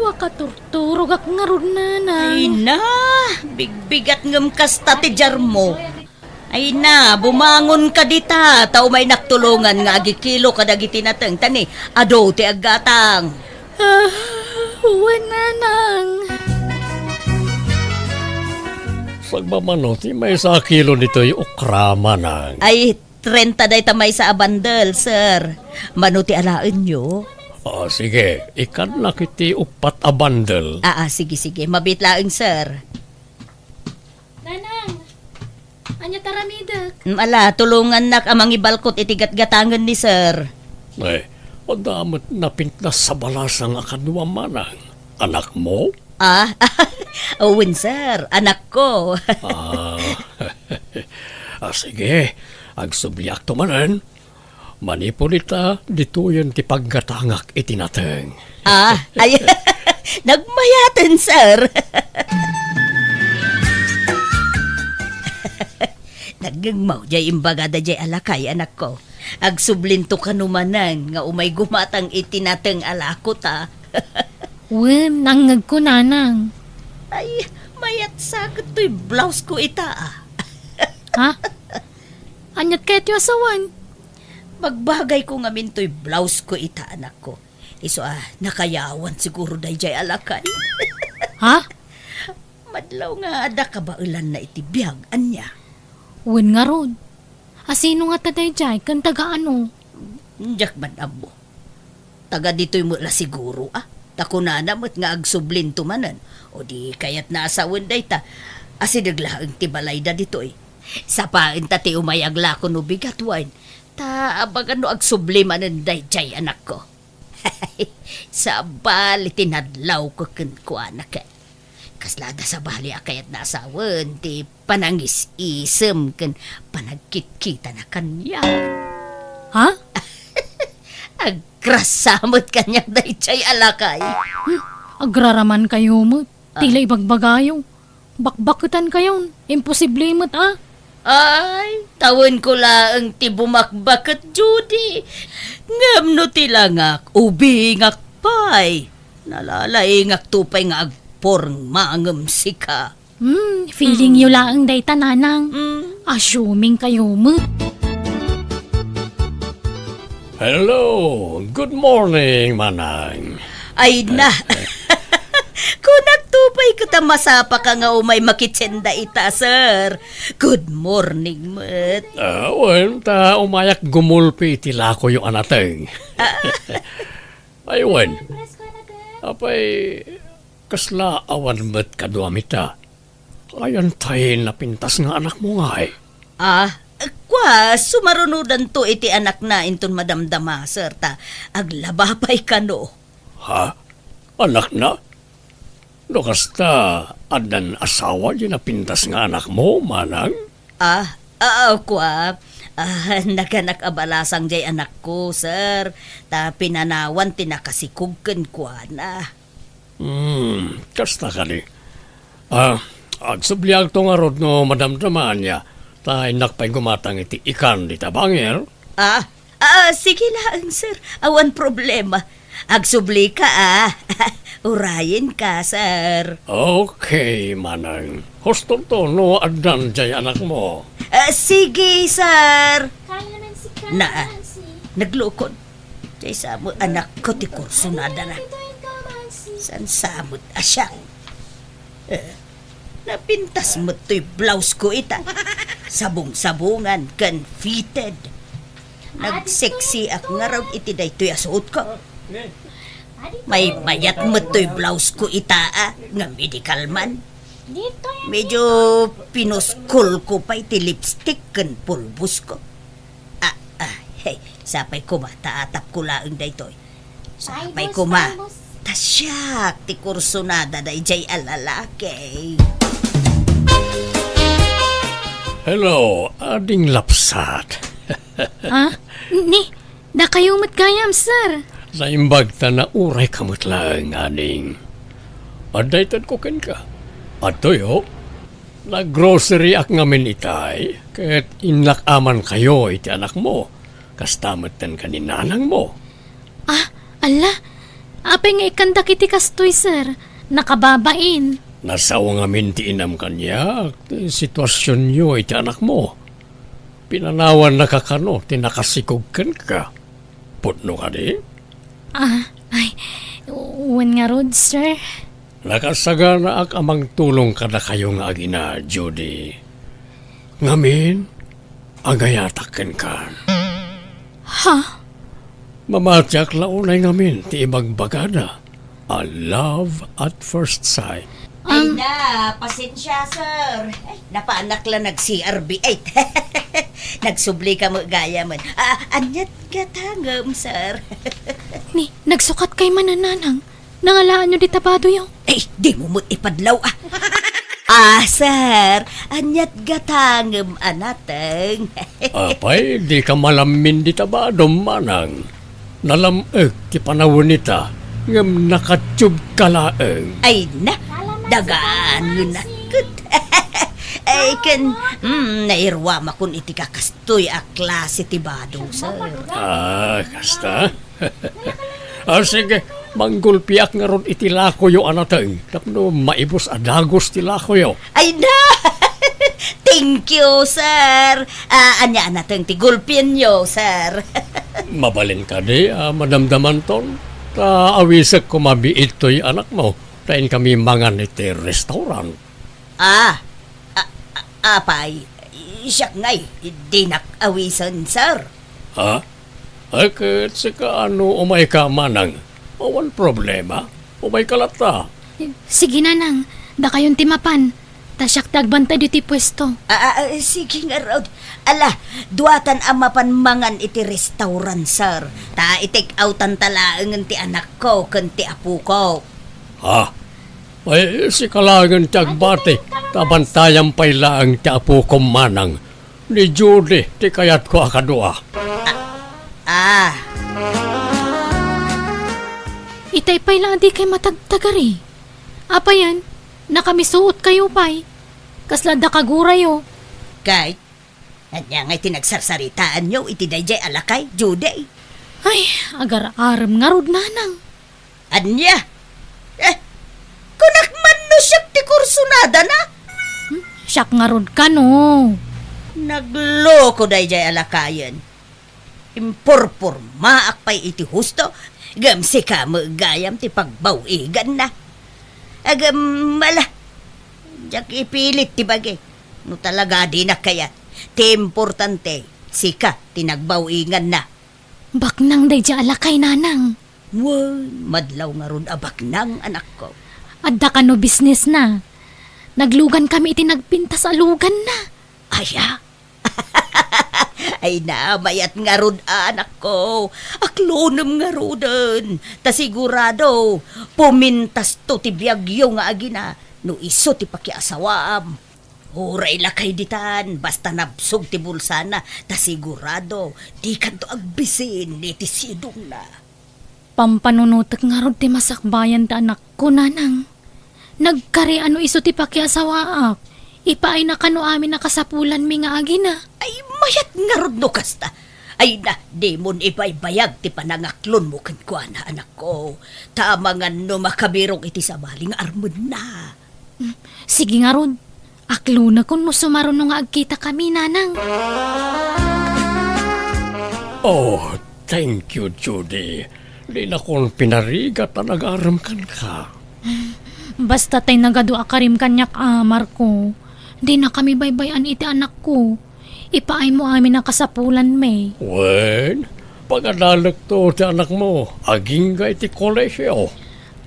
makaturturogak ngarud, Nanang. Ay na, bigbigat ngem kasta ti diarmo. Ay na, bumangon ka dita, ta umaynak tulongan nga agikilo kadagiti nateng, ta ni, adu ti aggatang. Ah, wen, Nanang. Sagbamano ti maysa a kilo ditoy okra, Manang? Ay, trenta dayta maysa a bandel, sir. Mano ti alaenyo? Ah, sige, ikannak iti uppat a bandel. Ah, ah, sige, sige. Mabiit laeng, sir. Nanang, ania ti aramidek? Mm, ala, tulongannak a mangibalkot iti gatgatangen ni sir. Ay, adda met napintas a balasang a kaduam, Manang. Anakmo? Ah, wen, sir. Anakko. Ah, ah, sige. Agsubliakto manen. Manipud ita, ditoyen ti paggatangak iti nateng. Ah, ay, nagmayaten, sir. Nagngegmo jay imbagada jay a lakay, anakko. Agsublinto kano manen nga umay gumatang iti nateng a lako ta. Wen, nangngegko, Nanang. Ay, mayat sa ket toy blouse ko ita, ah. Ha? Aniat kayatyo a sawen? Bagbagayko ngamin toy blouse ko ita, anakko. Isu a, nakayawan siguro dayjay a lakay. Ha? Madlaw nga adda kabaelanna iti biag, ania? Wen ngarud. A sino ngata dayjay ken taga ano? Diak man ammo. Taga ditoy met la siguro, a. Ta kunana met nga agsublinto manen. O di kayatna a sawen dayta. Asideg laeng ti balayda ditoy. Sapaenta ti umay aglako no bigat wen. Ta abagan no agsubli manen dayjay anakko. Sabali ti nadlawko kenkuana ket. Kasla adda sabali a kayatna a sawen ti panangis-isem ken panagkitkitana kaniak. Ha? Agrasa met kaniak dayjay a lakay. Hmm, agraraman kayo met. Ah. Tila ibagbagayo. Bakbaketan kayon. Imposible met, a. Ay, tawenko laeng ti bumakbaket, Judy. Ngem no ti langak, ubingak pay. Nalalaingakto pay nga agporma ngem sika. Hmm, feeling yo laeng dayta, Nanang. Hmm. Assuming kayo met. Hello, good morning, Manang. Ay na. Kunak to pay Ket a masapaka nga umay makitenda ita, sir. Good morning met. Ah, wen, ta umayak gumulpi iti lakoyo a nateng. Ay, wen. Apay, kasla awan met kaduam ita? Ayan tay napintas nga anakmo ngay? Ah, kua, sumarunodanto iti anakna inton madamdama, sir, ta aglaba pay kano. Ha? Anakna? No kasta, addan asawa diay napintas nga anakmo, manang? Ah, ah, kua, ah, naganak a balasang diay anakko, sir. Ta pinanawan ti nakasikog kenkuana. Hmm, kasta kadi. Ah, agsubliakto ngarud no madamdama ania, ta innak pay gumatang iti ikan dita bangir. Ah, ah, sige laeng, sir. Awan problema. Agsublika, ah. Urayenka, sir. Okay, manang. Hustonto no addan diay anakmo. Ah, sige, sir. Kaya naman si Kaya Na, ah, naman si naglukon. Diay sa mo anakko ti kursunadana. Ito yung kamansi. San sa mo't asyak? Eh, napintas met toy blouse ko ita. Sabong-sabongan ken fitted. Nagseksiak ngarud iti daytoy a suot ko. Maymayat met toy blouse ko ita, ah, nga medical man. Medyo pinuskol ko pay ti lipstick ken pulbos ko. Ah, ah, hey, sapay koma, ta atapko laeng daytoy. Sapay koma, ta siak ti kursunada daydiay a lalaki. Hello, ading lapsat. Ah, ni, dakayo met gayam, sir. Naimbag ta naurayka met laeng, ading. Adda itedko kenka. Adtoy, oh. Naggroceryak ngamin itay, ket innak-amankayo iti anakmo. Kasta metten ken ni nanangmo. Ah, ala, apay nga ikkandak iti kastoy, sir? Nakababain. Nasao ngamin ti inam kaniak, ti situasionyo iti anakmo. Pinanawannaka kano ti nakasikog kenka. Pudno kadi? Ah, ay, wen ngarud, sir. Nakasaganaak a mangtulong kadakayo nga agina, Judy. Ngamin, agayatak kenkan. Ha? Mamatiak la unay ngamin ti ibagbagada a love at first sight. Ay na, pasensya, sir. Ay, napaanak la nag-C R B eight. Nagsublika met gayamen. Ah, aniat gatangem, sir? Ni, nagsukat kay manananang. Nangalaanyo dita badoyo? Ay, dimo met ipadlaw, ah. Ah, sir, aniat gatangem a nateng? Apay, dika malammin dita badom, manang. Nalam-ek ti panawen ita, ngem nakatubka laeng. Ay na, dagaan nga naket. Ay, ken, mm, nairuamakon iti kakastoy a klase ti bado, sir. Ah, kasta? Ah, sige, manggulpiak ngarud iti lakoyo a nateng tapno maibus a dagus ti lakoyo. Ay na! Thank you, sir. Ah, ania a nateng ti gulpienyo, sir? Mabalin kadi a madamdamanton? Ta awisek koma biit toy anakmo, ta inkami mangan iti restaurant. Ah, a-, a-, apay, siak ngay, dinak awisen, sir. Ha? Ay, ket sika no umayka, manang? Awan problema. Umayka latta. Sige, nanang. Dakayon ti mapan. Ta siak ti agbantay ditoy puesto. Ah, ah, ah, sige ngarud. Ala, duatan a mapan mangan iti restaurant, sir. Ta i-take outan ta laengen ti anakko ken ti apoko. Ha? Ay, sika laengen ti agbati, ta bantayam pay laeng ti apokom, manang. Ni Judy ti kayatko a kadua. Ah. Itay pay la a dikay matagtagari. Apayen, nakamisuotkayo pay. Kasla adda kagurayo. Kay, ania ngay ti nagsarsaritaanyo iti daydiay a lakay, Judy? Ay, agar-arem ngarud, nanang. Ania? Eh, kunak man no siak ti kursunadana? Hmm? Siak ngarud kano. Nagloko daydiay a lakayen. Impurpurmaak pay iti husto, ngem sika met gayam ti pagbawiganna. Agam, ala. Diak ipilit ti bagi. No talaga dinak kayat, ti importante, sika ti nagbaw-inganna. Baknang daydiay a lakay, nanang. Wen, madlaw ngarud a baknang, anakko. Adda kano businessna? Naglugan kami iti nagpintas a luganna. Aya? Ay na, mayat ngarud, anakko. Aklonem ngaruden. Ta sigurado, pumintasto ti biagyo nga agina no isu ti pakiasawaam. Uray lakay ditan, basta nabsog ti bulsana, ta sigurado, dikanto agbisin iti sidongna. Pampanunotek ngarud ti masakbayan ti anakko, nanang. Nagkari a no isu ti pakiasawaak. Ipaayna kano amin a kasapulanmi nga agina. Ay, mayat ngarud no kasta. Ay na, dimon ibaybayag ti panangaklonmo kenkuana, anakko. Ta amangan no makabirok iti sabali nga armenna. Mm, sige ngarud. Aklonekon no sumaruno nga agkitakami, nanang. Oh, thank you, Judy. Dinakon pinarigat a nagarem kenka. Basta tay nagadu a karim kaniak a, Marco. Dinakami baybay-an iti anakko. Ipaaymo amin a kasapulanmi. Wen, pagadalekto ti anakmo, agingga iti kolehio.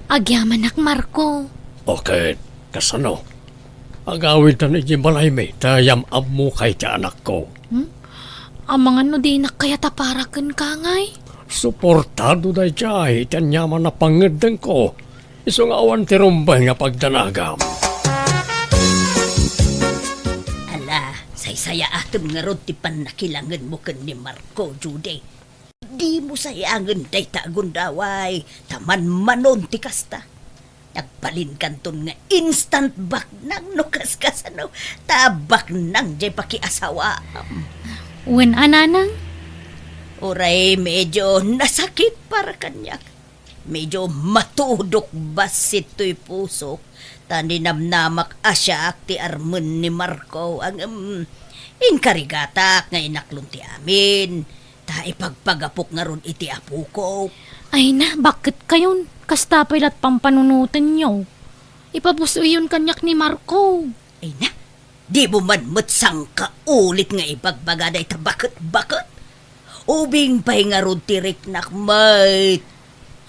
Agyamanak, Marco. O ket, kasano? Agawidtan idiay balaymi, ta yam-ammo kay ti anakko. Hmm? Amangan no dinak kayat a para kenka ngay? Suportado daydiay iti aniaman a pangngeddengko. Isu nga awan ti rumbeng nga pagdanagam. Ala, saysayaatem ngarud ti pannakilangenmo ken ni Marco, Judy. Dimo sayangen dayta a gundaway, ta manmanon ti kasta. Nagbalinkanton nga instant baknang no kaskasano, ta baknang diay pakiasawaam. Wen a, nanang? Uray medyo nasakit para kaniak. Medyo matudok bassit toy pusok, ta ninamnamak a siak ti armen ni Marco, ngem inkarigatak nga inaklon ti amin, ta ipagpagapok ngarud iti apokok. Ay na, baketkayon? Kasta pay la't pampanunotenyo. Ipabus-oyyon kaniak ni Marco. Ay na, dimo man met sangkaulit nga ibagbaga dayta baket-baket? Ubing pay ngarud ti riknak met.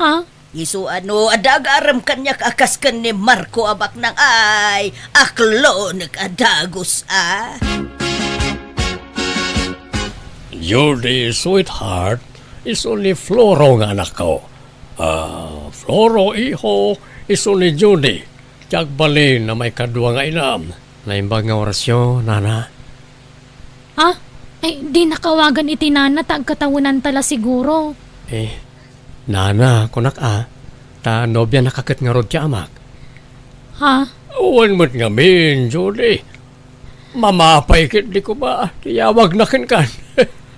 Ha? Isu a no adda agarem kaniak a kas ken ni Marco a baknang, ay, aklonek a dagus a. Judy, sweetheart, isu ni Floro nga anakko. Ah, Floro, iho, isu ni Judy, ti agbalin a maikadua nga inam. Naimbag nga orasyo, nana. Ha? Ay, dinak awagan iti nana ta agkatawenanta la siguro. Eh, nana, kunak a, ta nobianak a ket ngarud ti amak. Ha? Wen met ngamin, Judy. Mamapay ket di ko ba ti awagna kenkan.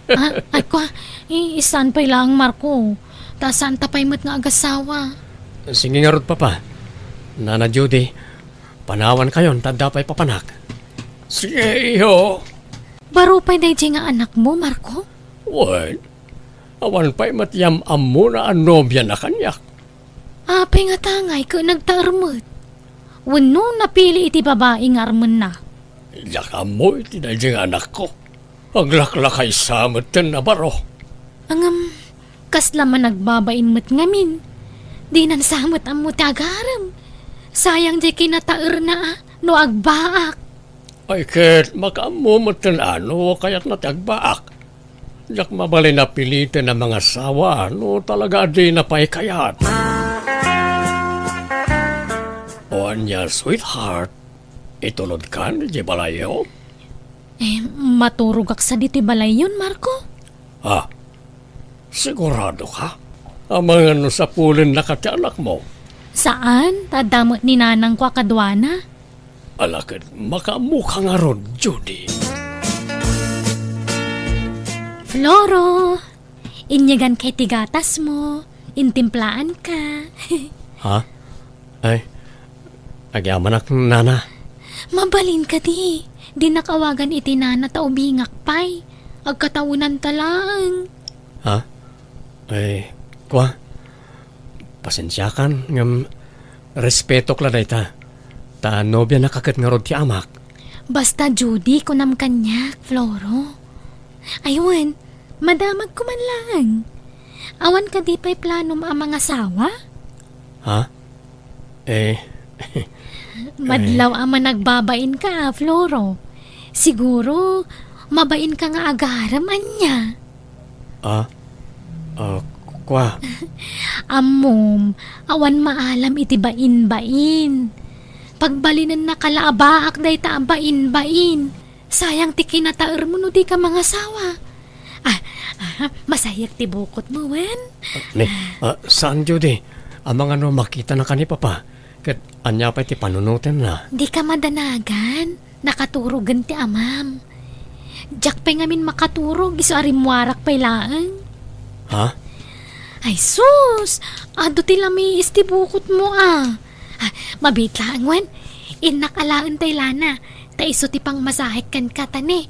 Ah, ay, kua, i-, saan pay laeng, Marco? Ta saanta pay met nga agasawa. Sige ngarud, Papa. Nana Judy, panawankayon ta adda pay papanak. Sige, iho. Baro pay daydiay nga anakmo, Marco? Wen, awan pay met yam-ammona a nobiana kaniak. Apay ngata ngay ket nagtaer met? Wenno napili iti babai nga armenna? Diak ammo iti daydiay nga anakko. Aglaklakaysa metten a baro. Ngem, kasla managbabain met ngamin. Dinan sa met ammo ti agarem. Sayang diay kinataerna a no agbaak. Ay ket, makaammo metten a no kayatna ti agbaak. Diak mabalin a piliten a mangasawa no talaga a dina pay kayat. O ania, sweetheart, itulodkan idiay balayyo? Eh, maturogak sadi ti balayyon, Marco. Ah, sigurado ka? Amangan no sapulennaka ti anakmo? Saan, ta adda met ni nanangko a kaduana. Ala ket makaammoka ngarud, Judy. Floro, inyeganka iti gatasmo, intimplaanka. Ha? Ay, agyamanak, nana. Mabalin kadi, dinak awagan iti nana ta ubingak pay. Agkatawenanta laeng. Ha? Ay, kua, pasensiakan, ngem Respetok la dayta. Ta nobianaka ket ngarud ti amak. Basta, Judy, kunam kaniak, Floro. Ay wen, madamagko man laeng. Awan kadi pay planom a mangasawa? Ha? Eh, Madlaw a managbabainka, Floro. Siguro, mabainka nga agarem, ania? Ah? Ah, kua? Ammom, awan maalam iti bain-bain. Pagbalinennaka la a baak dayta a bain-bain. Sayang ti kinataermo no dika mangasawa. Ah, ah, masayak ti bukotmo, wen? Ah, ni, ah, saan, Judy? Amangan no makitanaka ni Papa. Ket ania pay ti panunotenna? Dika madanagan. Nakaturogen ti amam. Diak pay ngamin makaturog, isu a rimmuarak pay laeng. Ha? Ay sus! Adu ti lamiis ti bukotmo, a. Ah, mabiit laeng wen. Innak alaen tay lana. Ta isu ti pangmasahek kenka, ta ni,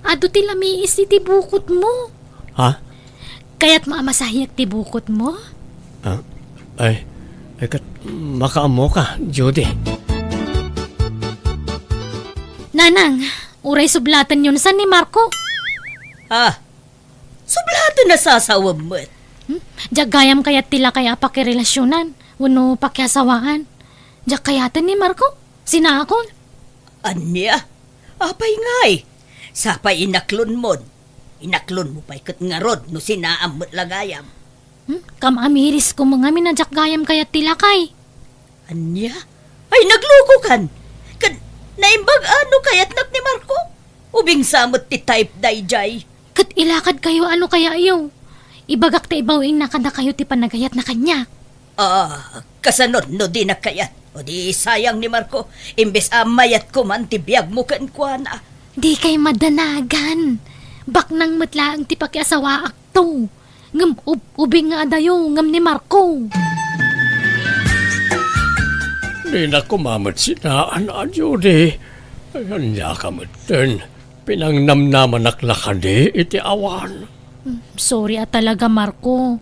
adu ti lamiis iti bukotmo. Ha? Kayatmo a masahiek ti bukotmo? Ah, ay, ay, ket makaammoka, Judy. Nanang, uray sublatenyon san ni Marco. Ah, sublaten a sasawem met. Hmm? Diak gayam kayat ti lakay a pakirelasionan wenno pakiasawaan. Diak kayaten ni Marco. Sinaakon. Ania? Apay ngay? Sapay inaklonmon. Inaklonmo pay ket ngarud no sinaam met la gayam. Hmm? Kam-amiris ko ngamin a diak gayam kayat ti lakay. Ania? Ay, naglukokan! Ket naimbag a no kayatnak ni Marco? Ubing sa met ti type daydiay. Ket ilakadkayo a no kayatyo. Ibagak ta ibaw-ingna kadakayo ti panagayatna kaniak. Ah, kasano no dinak kayat? O di sayang ni Marco, imbes a mayatko man ti biagmo kenkuana. Dikay madanagan. Baknang met laeng ti pakiasawaakto. Ngem ub-, ubing nga adayo ngem ni Marco. Dinak koma met sinaan a, Judy. Ay, ania ka metten? Pinangnamnamanak la kadi iti awan? Mm, sorry a talaga, Marco.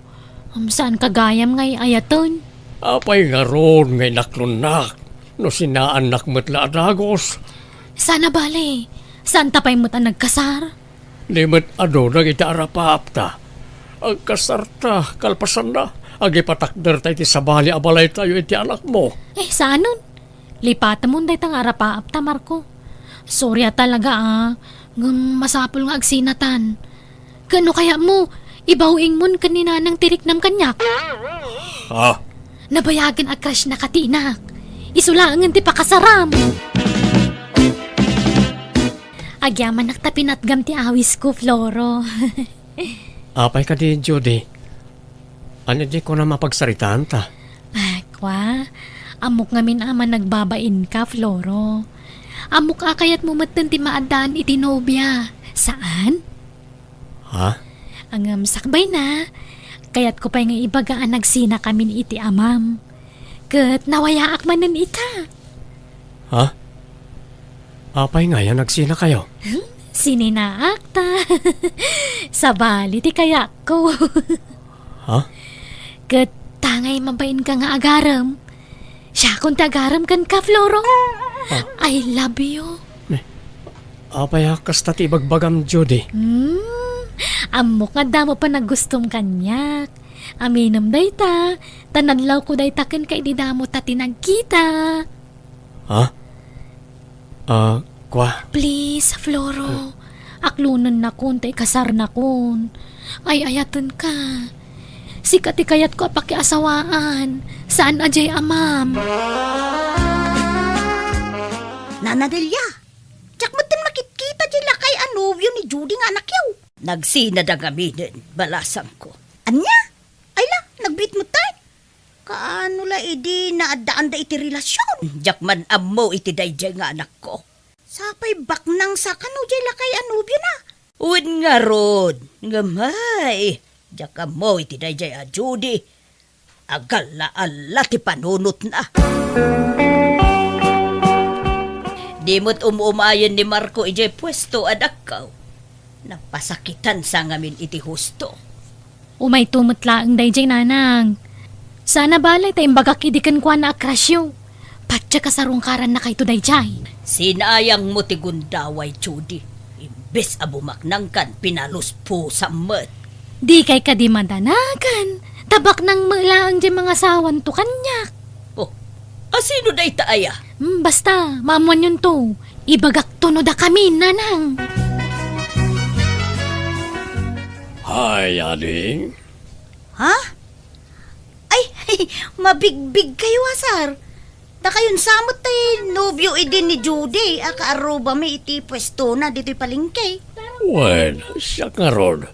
Um, saanka gayam nga ay-ayaten? Apay ngarud nga inaklonnak no sinaannak met la a dagus? Saan a bale, saanta pay met a nagkasar? Di met adu dagiti arapaapta. Agkasarta, kalpasanna, agipatakderta iti sabali a balaytayo iti anakmo. Eh, saanen? Lipatemon dayta nga arapaapta, Marco. Sorry a talaga, a. Ngem masapul nga agsinatan. Ket no kayatmo, ibaw-ingmon ken ni Nanang ti riknam kaniak. Ah. Nabayagen a crush na katinak. Isu laengen ti pakasaram. Agyamanak ta pinatgam ti awisko, Floro. Apay kadi, Judy? Ania di kunam a pagsaritaanta? Ah, kua, ammok ngamin a managbabainka, Floro. Ammok a kayatmo metten ti maaddaan iti nobia. Saan? Ha? Ngem sakbayna, kayatko pay nga ibaga a nagsinakamin iti amam. Ket nawayaak manen ita. Ha? Apay ngay a nagsinakayo? Hmm? Sininaak ta. Sabali ti kayatko. Ha? Ket tangay mabainka nga agarem. Siakon ti agarem kenka, Floro. Ah. I love you. Eh, apay a kasta ti ibagbagam, Judy? Hmm, ammok nga adda mo panagustom kaniak. Aminem dayta, ta nadlawko dayta kenka idi damo ta ti nagkita. Ha? Ah, kua? Please, Floro. Aklonennakon ta ikasarnakon. Ay-ayatenka. Sika ti kayatko a pakiasawaan. Saan a diay amam. Nana Delia, diak metten makitkita diay lakay a nobio ni Judy nga anakyo. Nagsinada ngaminen, balasangko. Ania? Ay la, nagbiit metten. Kaano la idi naaddaanda iti relasion? Diak man ammo iti daydiay nga anakko. Sapay baknang sa kano diay lakay a nobiona? Wen ngarud, ngem ay, diak ammo iti daydiay a Judy. Agalla-alla ti panunotna. Di met um-umayen ni Marco idiay puesto a dakko. Napasakitan sa ngamin iti husto. Umayto met laeng daydiay, nanang. Saan a bale ta imbagak idi kenkuana a crushyo. Pattiek a sarungkarannakayto daydiay. Sinayangmo ti gundaway, Judy. Imbes a bumaknangkan, pinaluspusam met. Dikay kadi madanagan. Ta baknang met laeng diay mangasawanto kaniak. Oh, a sino dayta aya? Hmm, basta, maammoanyonto. Ibagakto no dakami, nanang. Hi, ading. Ha? Ay, mabigbigkayo a, sir. Dakayon sa met ti nobio idi ni Judy a kaarrubami iti puestona ditoy palengke. Wen, siak ngarud.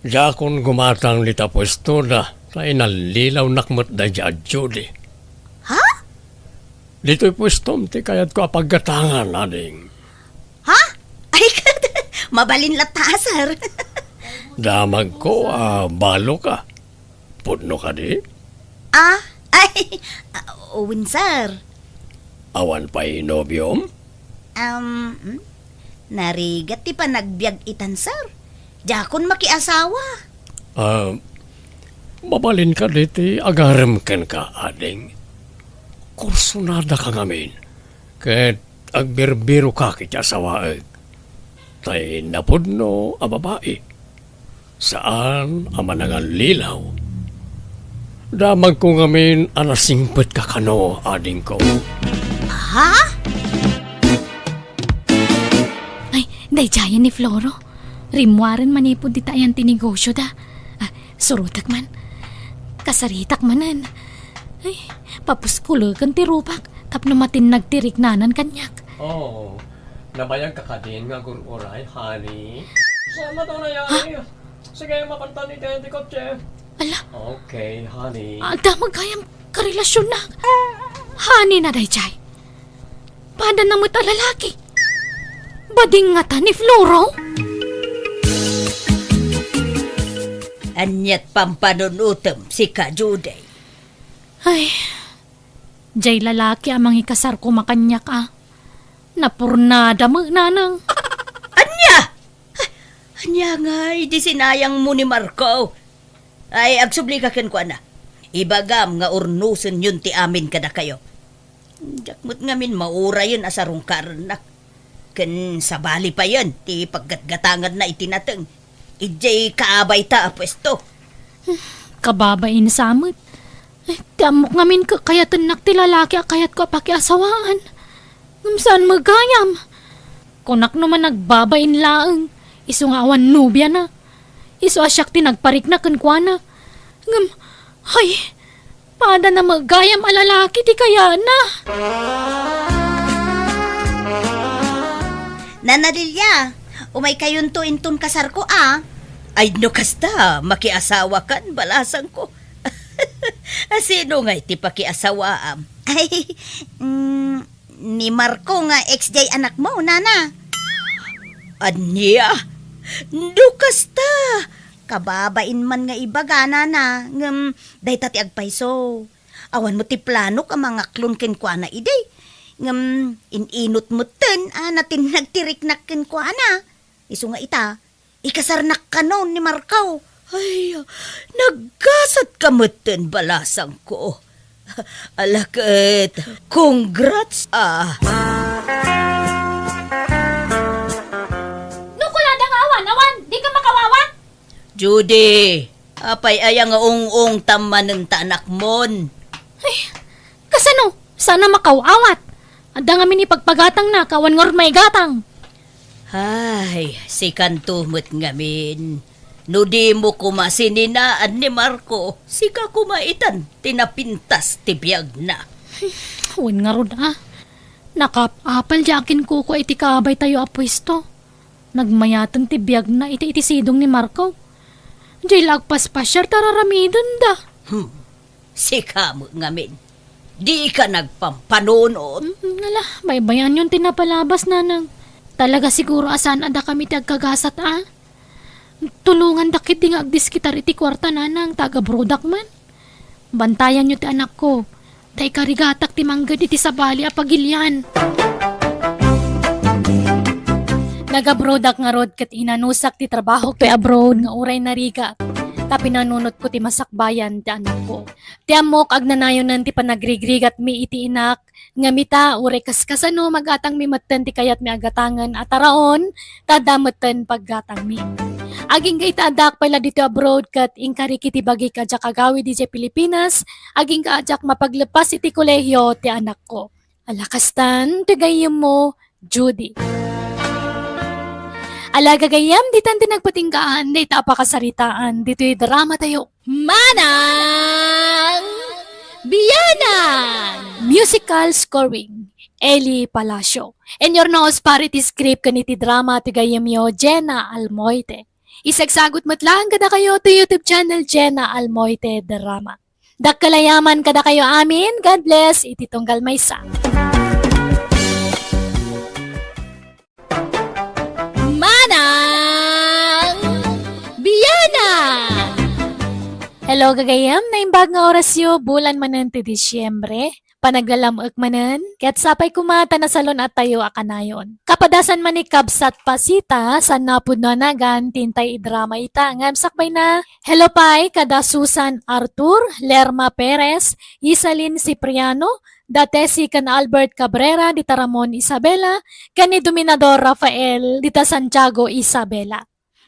Diakon gumatang dita puestona, ta inallilawnak met daydiay a Judy. Ha? Ditoy puestom ti kayatko a paggatangan, ading. Ha? Ay, mabalin latta, sir. Damagko a baloka. Pudno kadi? Ah, ay, ah, wen, sir. Awan pay nobiom? Um, hmm? Narigat ti panagbiag itan, sir. Diakon makiasawa. Ah, mabalin kadi ti agarem kenka, ading? Kursunadaka ngamin, ket agbirbiroka iti asawaek. Tay napudno a babai. Saan a manangallilaw. Damagko ngamin a nasingpetka kano, adingko. Ha? Ay, daydiayen ni Floro. Rimmuaren manipud dita ayan ti negosyoda. Ah, surotek man. Kasaritak manen. Ay, papuskuleken ti rupak tapno matinnag ti riknanan kaniak. Oh, nabayagka kadin nga agur-uray, honey? Salamat, honey. Ha? Sige, mapantan iti, iti kotse. Ala. Okay, honey. Adda met gayam karelasionnak. Honey na daydiay. Padana met a lalaki. Bading ngata ni Floro? Aniat pampanunotem, sika, Judy? Ay, diay lalaki a mangikasar koma kaniak a. Napurnada met, nanang. Ania? Ania ngay idi sinayangmo ni Marco? Ay, agsublika kenkuana. Ibagam nga urnosenyon ti amin kadakayo. Diak met ngamin maurayen a sarungkarennak. Ken sabali payen ti paggatgatanganna iti nateng idiay kaabayta a puesto. Kababain sa met. Eh, ti ammok ngamin kakayatennak ti lalaki a kayatko a pakiasawaan. Ngem saan met gayam? Kunak no managbabain laeng, isu nga awan nobiana. Isu a siak ti nagparikna kenkuana. Ngem, hay, padana met gayam a lalaki ti kayatna. Nana Lilia, umaykayonto inton kasarko a. Ay, no kasta, makiasawakan, balasangko. A sino ngay ti pakiasawaam? Ay, mm, ni Marco nga ex diay anakmo, nana. Ania? No kasta, kababain man nga ibaga, nana, ngem dayta ti agpayso. Awan met ti planok a mangaklon kenkuana idi. Ngem in-inut metten a natinnag ti riknak kenkuana. Isu nga ita, ikasarnak kano ni Marco. Ay, naggasatka metten, balasangko. Ala ket, congrats a. No kunada nga awan, awan, dika makawawa? Judy, apay aya nga ung-ungtam manen ta anakmon? Ay, kasano? Saan a makaw-awat. Adda ngamin ipagpagatangna, ket awan ngarud maigatang. Ay, sikanto met ngamin. No dimo koma sininaan ni Marco, sika koma itan ti napintas ti biagna. Wen ngarud a. Nakaap-apal diay akinkukua iti kaabaytayo a puesto. Nagmayaten ti biagna iti, iti sidong ni Marco. Diay la agpaspasiar ta ar-aramidenda. Hmm. Sika met ngamin. Dika nagpampanunot. Mm, ala, baybayanyon ti napalabas, nanang. Talaga siguro a saan a dakami ti agkagasat a. Tulongandak ketdi nga agdiskitar iti kuarta, nanang, ta agabrodak man. Bantayanyo ti anakko, ta ikarigatak ti mangged iti sabali a pagilian. Nagabrodak ngarud ket inanusak ti trabahok toy abroad nga uray narigat. ta pinanunotko ti masakbayan ti anakko. Ti ammok, agnanayonen ti panagrigrigatmi iti inak, ngem ita, uray kaskasano, magatangmi metten ti kayatmi a gatangen a taraon, ta adda metten paggatangmi. Agingga ita, addaak pay la ditoy abroad ket inkari iti bagik a diak agawid idiay Pilipinas, agingga a diak mapaglepas iti kolehio ti anakko. Ala kastan ti gayyemmo, Judy. Ala gagayyem, ditan ti nagpatinggaan dayta a pakasaritaan ditoy drama tayo. Manang Bianang! Musical scoring, Eli Palacio. Inurnos para iti script ken iti drama ti gayyemyo, Jenna Almoite. Isagsagut met laeng kadakayo ti YouTube channel, Jenna Almoite Drama. Dakkel a yaman kadakayo amin. God bless iti tunggal maysa. Manang Bianang! Hello, gagayyem. Naimbag nga orasyo, bulan manen ti Disyembre. Panaglalam-ek manen, ket sapay koma ta nasalun-attayo a kanayon. Kapadasan man ni Kabsat Pasita, saan a pudno a nagan ti intay idrama ita, ngem sakbayna, hello pay kada Susan Artur, Lerma Perez, Isalin Cipriano, da Tessie ken Albert Cabrera dita Ramon Isabela, ken ni Dominador Rafael dita Santiago Isabela.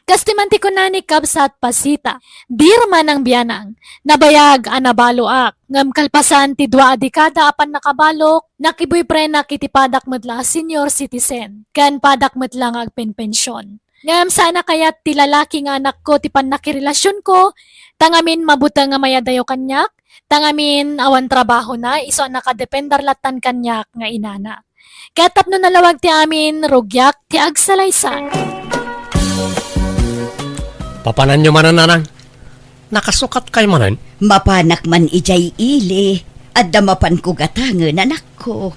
Kastoy man ti kuna ni Kabsat Pasita, "Dear Manang Bianang, nabayag a nabaloak, ngem kalpasan ti dua a dekada a pannakabalok, nakiboyfriendak iti padak met la a senior citizen, ken padak met la nga agpenpension. Ngem saan a kayat ti lalaki nga anakko ti pannakirelasionko, ta ngamin mabuteng nga mayadayo kaniak, ta ngamin awan trabahona, isu a nakadepender lattan kaniak nga inana. Ket tapno nalawag ti amin, rugiak ti agsalaysay." Papananyo manen, nanang? Nakasukatkay manen? Mapanak man idiay ili, adda mapanko gatangen, anakko.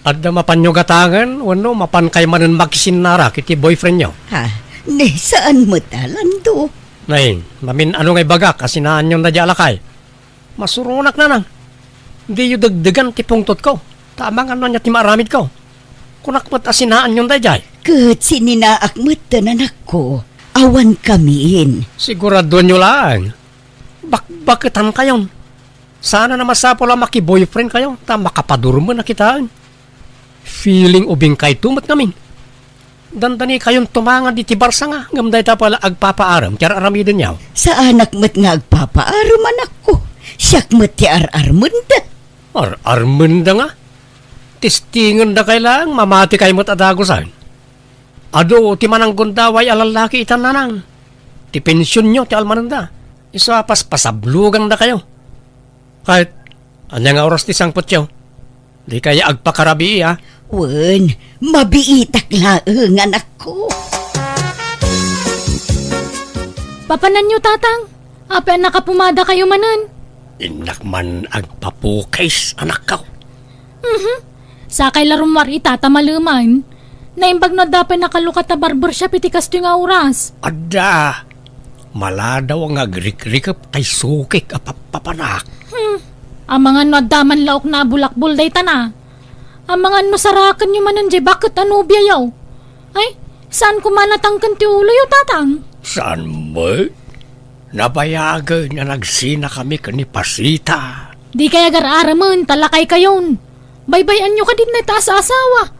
Adda mapanyo gatangen, wenno mapankay manen makisinnara iti boyfriendyo? Ha? Ne, saan met a, Lando. Nay, mamin-ano nga ibagak a sinaanyon daydiay a lakay? Masuronak, nanang. Diyo degdegan ti pungtotko, ta amangan no ania ti maaramidko. Kunak met a sinaanyon daydiay. Ket sininaak metten, anakko. Awan kamin. Siguradoenyo laeng. Bakbaketankayon. Saan a masapul a makiboyfriendkayo, ta makapadurmen a kitaen. Feeling ubingkayto met ngamin. Dandanikayonto mangan ditoy barsanga, ngem dayta pay la agpapaarem ti ar-aramidenyo. Saanak met nga agpapaarem, anakko. Siak met ti ar-armenda. Ar-armenda nga? Testingendakay laeng, mamatikay met a dagusen. Adu ti mananggundaway a lallaki itan, nanang. Ti pensionyo ti almanenda. Isu a paspasablugandakayo. Ket, ania nga oras ti sangpetyo? Dikay agpakarabii, a? Wen, mabiitak laeng, anakko. Papananyo, tatang? Apay a nakapumadakayo manen? Innak man agpapukis, anakko. Mhm. Sakay la rummuar ita ta maleman. Naimbag no adda pay nakalukat a barbershop iti kastoy nga oras. Adda. Maladaw nga agrikrikep tay sukik a pappapanak. Hmm. Amangan no adda man laokna a bulakbol daytana. Amangan no sarakenyo manen diay baket a nobiayo. Ay, saan koma natangken ti uloyo, tatang? Saan met? Nabayagen a nagsinakami ken ni Pasita. Dikay agar-aramen ta lakaykayon. Baybay-anyo kadi dayta a saasawa.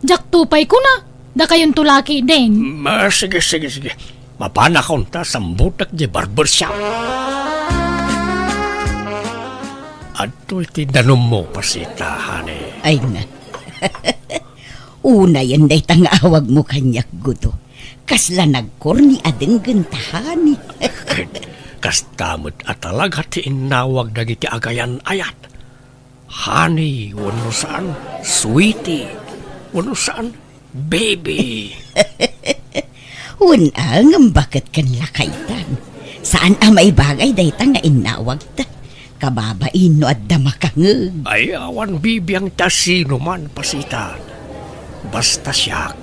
Diakto pay kuna, dakayonto lakayden. Ma, sige, sige, sige. Mapanakon ta sambutek diay barbershop. Adtoy ti danummo, Pasita, honey. Ay na. Unayen dayta nga awagmo kaniak, Gudo. Kasla nagkorni a denggen ta honey. Kasta met a talaga ti innawag dagiti agayan-ayat. Honey wenno saan, sweetie wenno saan, baby. Wen, ngem baket ken lakaytan. Saan a maibagay dayta nga innawagta. Kababain no adda makangeg. Ay, awan bibiang ti asinoman, Pasita. Basta siak,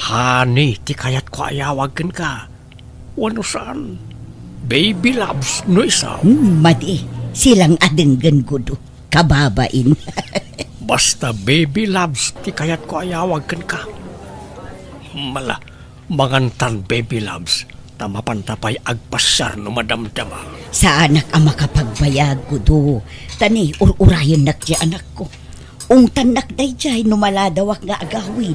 honey ti kayatko a iyawag kenka. Wenno saan, baby loves no isu. Hmm, madi, silang a denggen, Gudo. Kababain. Basta baby loves ti kayatko a iyawag kenka. Mala, mangantan baby loves. Ta mapanta pay agpasiar no madamdama. Saanak a makapagbayag, Gudo. Ta ni, ur-urayennak ti anakko. Ungtannak daydiay no maladawak nga agawid.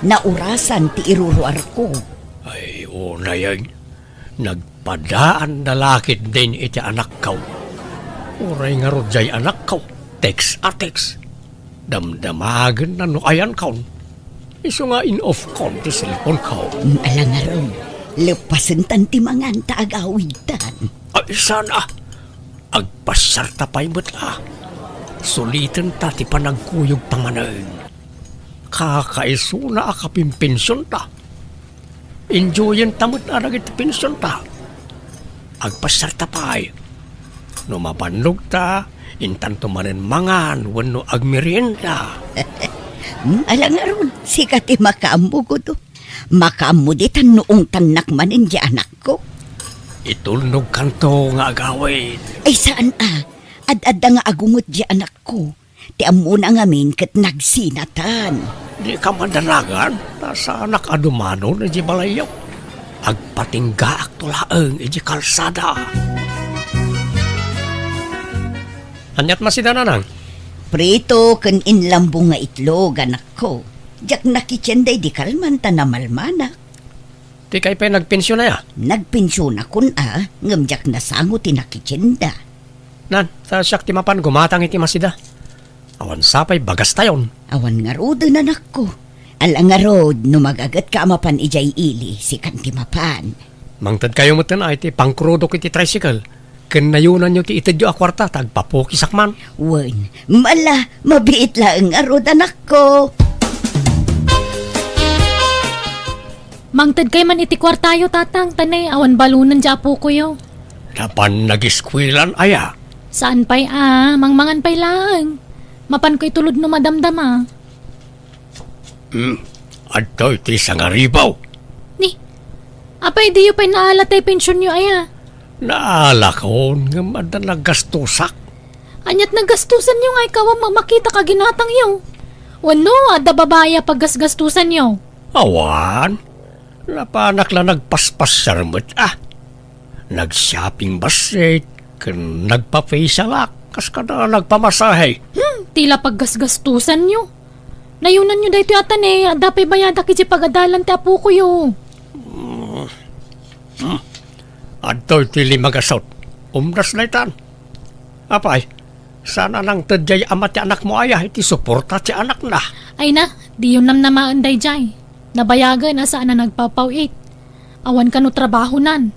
Naurasan ti iruruarko. Ay, unayen, nagpadaan da la ketdin iti anakko. Uray ngarud diay anakko, text a text. Damdamagenna no ayankon. Isu nga in-off kon ti cellphone ko. Mm, ala ngarud, leppasentan ti mangan ta agawidtan. Ay, saan a? Agpasiarta pay met a. Sulitenta ti panagkuyogta manen. Kakaisuna a kapinpensionta. Enjoyenta met a dagiti pensionta. Agpasiarta pay. No mabannogta, intanto manen mangan wenno agmerienda. Hmm, ala ngarud, sika ti makaammo, Gudo. Makaammo ditan no ungtannak manen di anakko. Itulnogkanto nga agawid. Ay, saan a? Ad-adda nga agunget di anakko. Ti ammona ngamin ket nagsinatan. Dika madanagan, ta saanak a dumanon idiay balayyo. Agpatinggaakto laeng idiay kalsada. Aniat masida, nanang? Prito ken inlambong nga itlog, anakko. Diak nakitienda idi kalman ta namalmanak. Dikay pay nagpension aya? Nagpensionakon a, ngem diak nasango ti nakitienda. Nan, ta siak ti mapan gumatang iti masida. Awan sapay bagastayon. Awan ngaruden, anakko. Ala ngarud, no magagetka a mapan idiay ili, sikan ti mapan. Mangtedkayo metten a iti pangkrudok iti tricycle, ken nayunanyo ti itedyo a kuarta ta agpapukisak man. Wen, mala, mabiit laeng ngarud, anakko. Mangtedkay man iti kuartayo, tatang, ta ne, awan balunen diay apokoyo. Napan nagiskuelan aya? Saan pay a, mangmangan pay laeng. Mapanko itulod no madamdama. Hmm, adtoy ti sangaribaw. Ni, apay diyo pay naala tay pensionyo aya? Naalakon, ngem adda naggastosak. Aniat naggastosanyo nga ikaw a ma-, makita ka ginatangyo? Wenno, adda babai a paggasgastosanyo? Awan. Napanak la nagpaspasiar met a. Nag-shopping bassit, ken nagpa-facialak, kas kada nagpamasahe. Hmm, ti la paggasgastosanyo. Nayunanyo daytoy a ta ne, adda pay bayadak idiay pagadalan ti apokoyo. Hmm. Hmm. Adtoy ti lima gasut. Umdas daytan. Apay, saan a nangted diay ama ti anakmo aya iti suporta ti anakna? Ay na, diyo namnamaen daydiay. Nabayagen a saan a nagpapaw-it. Awan kano trabahonan.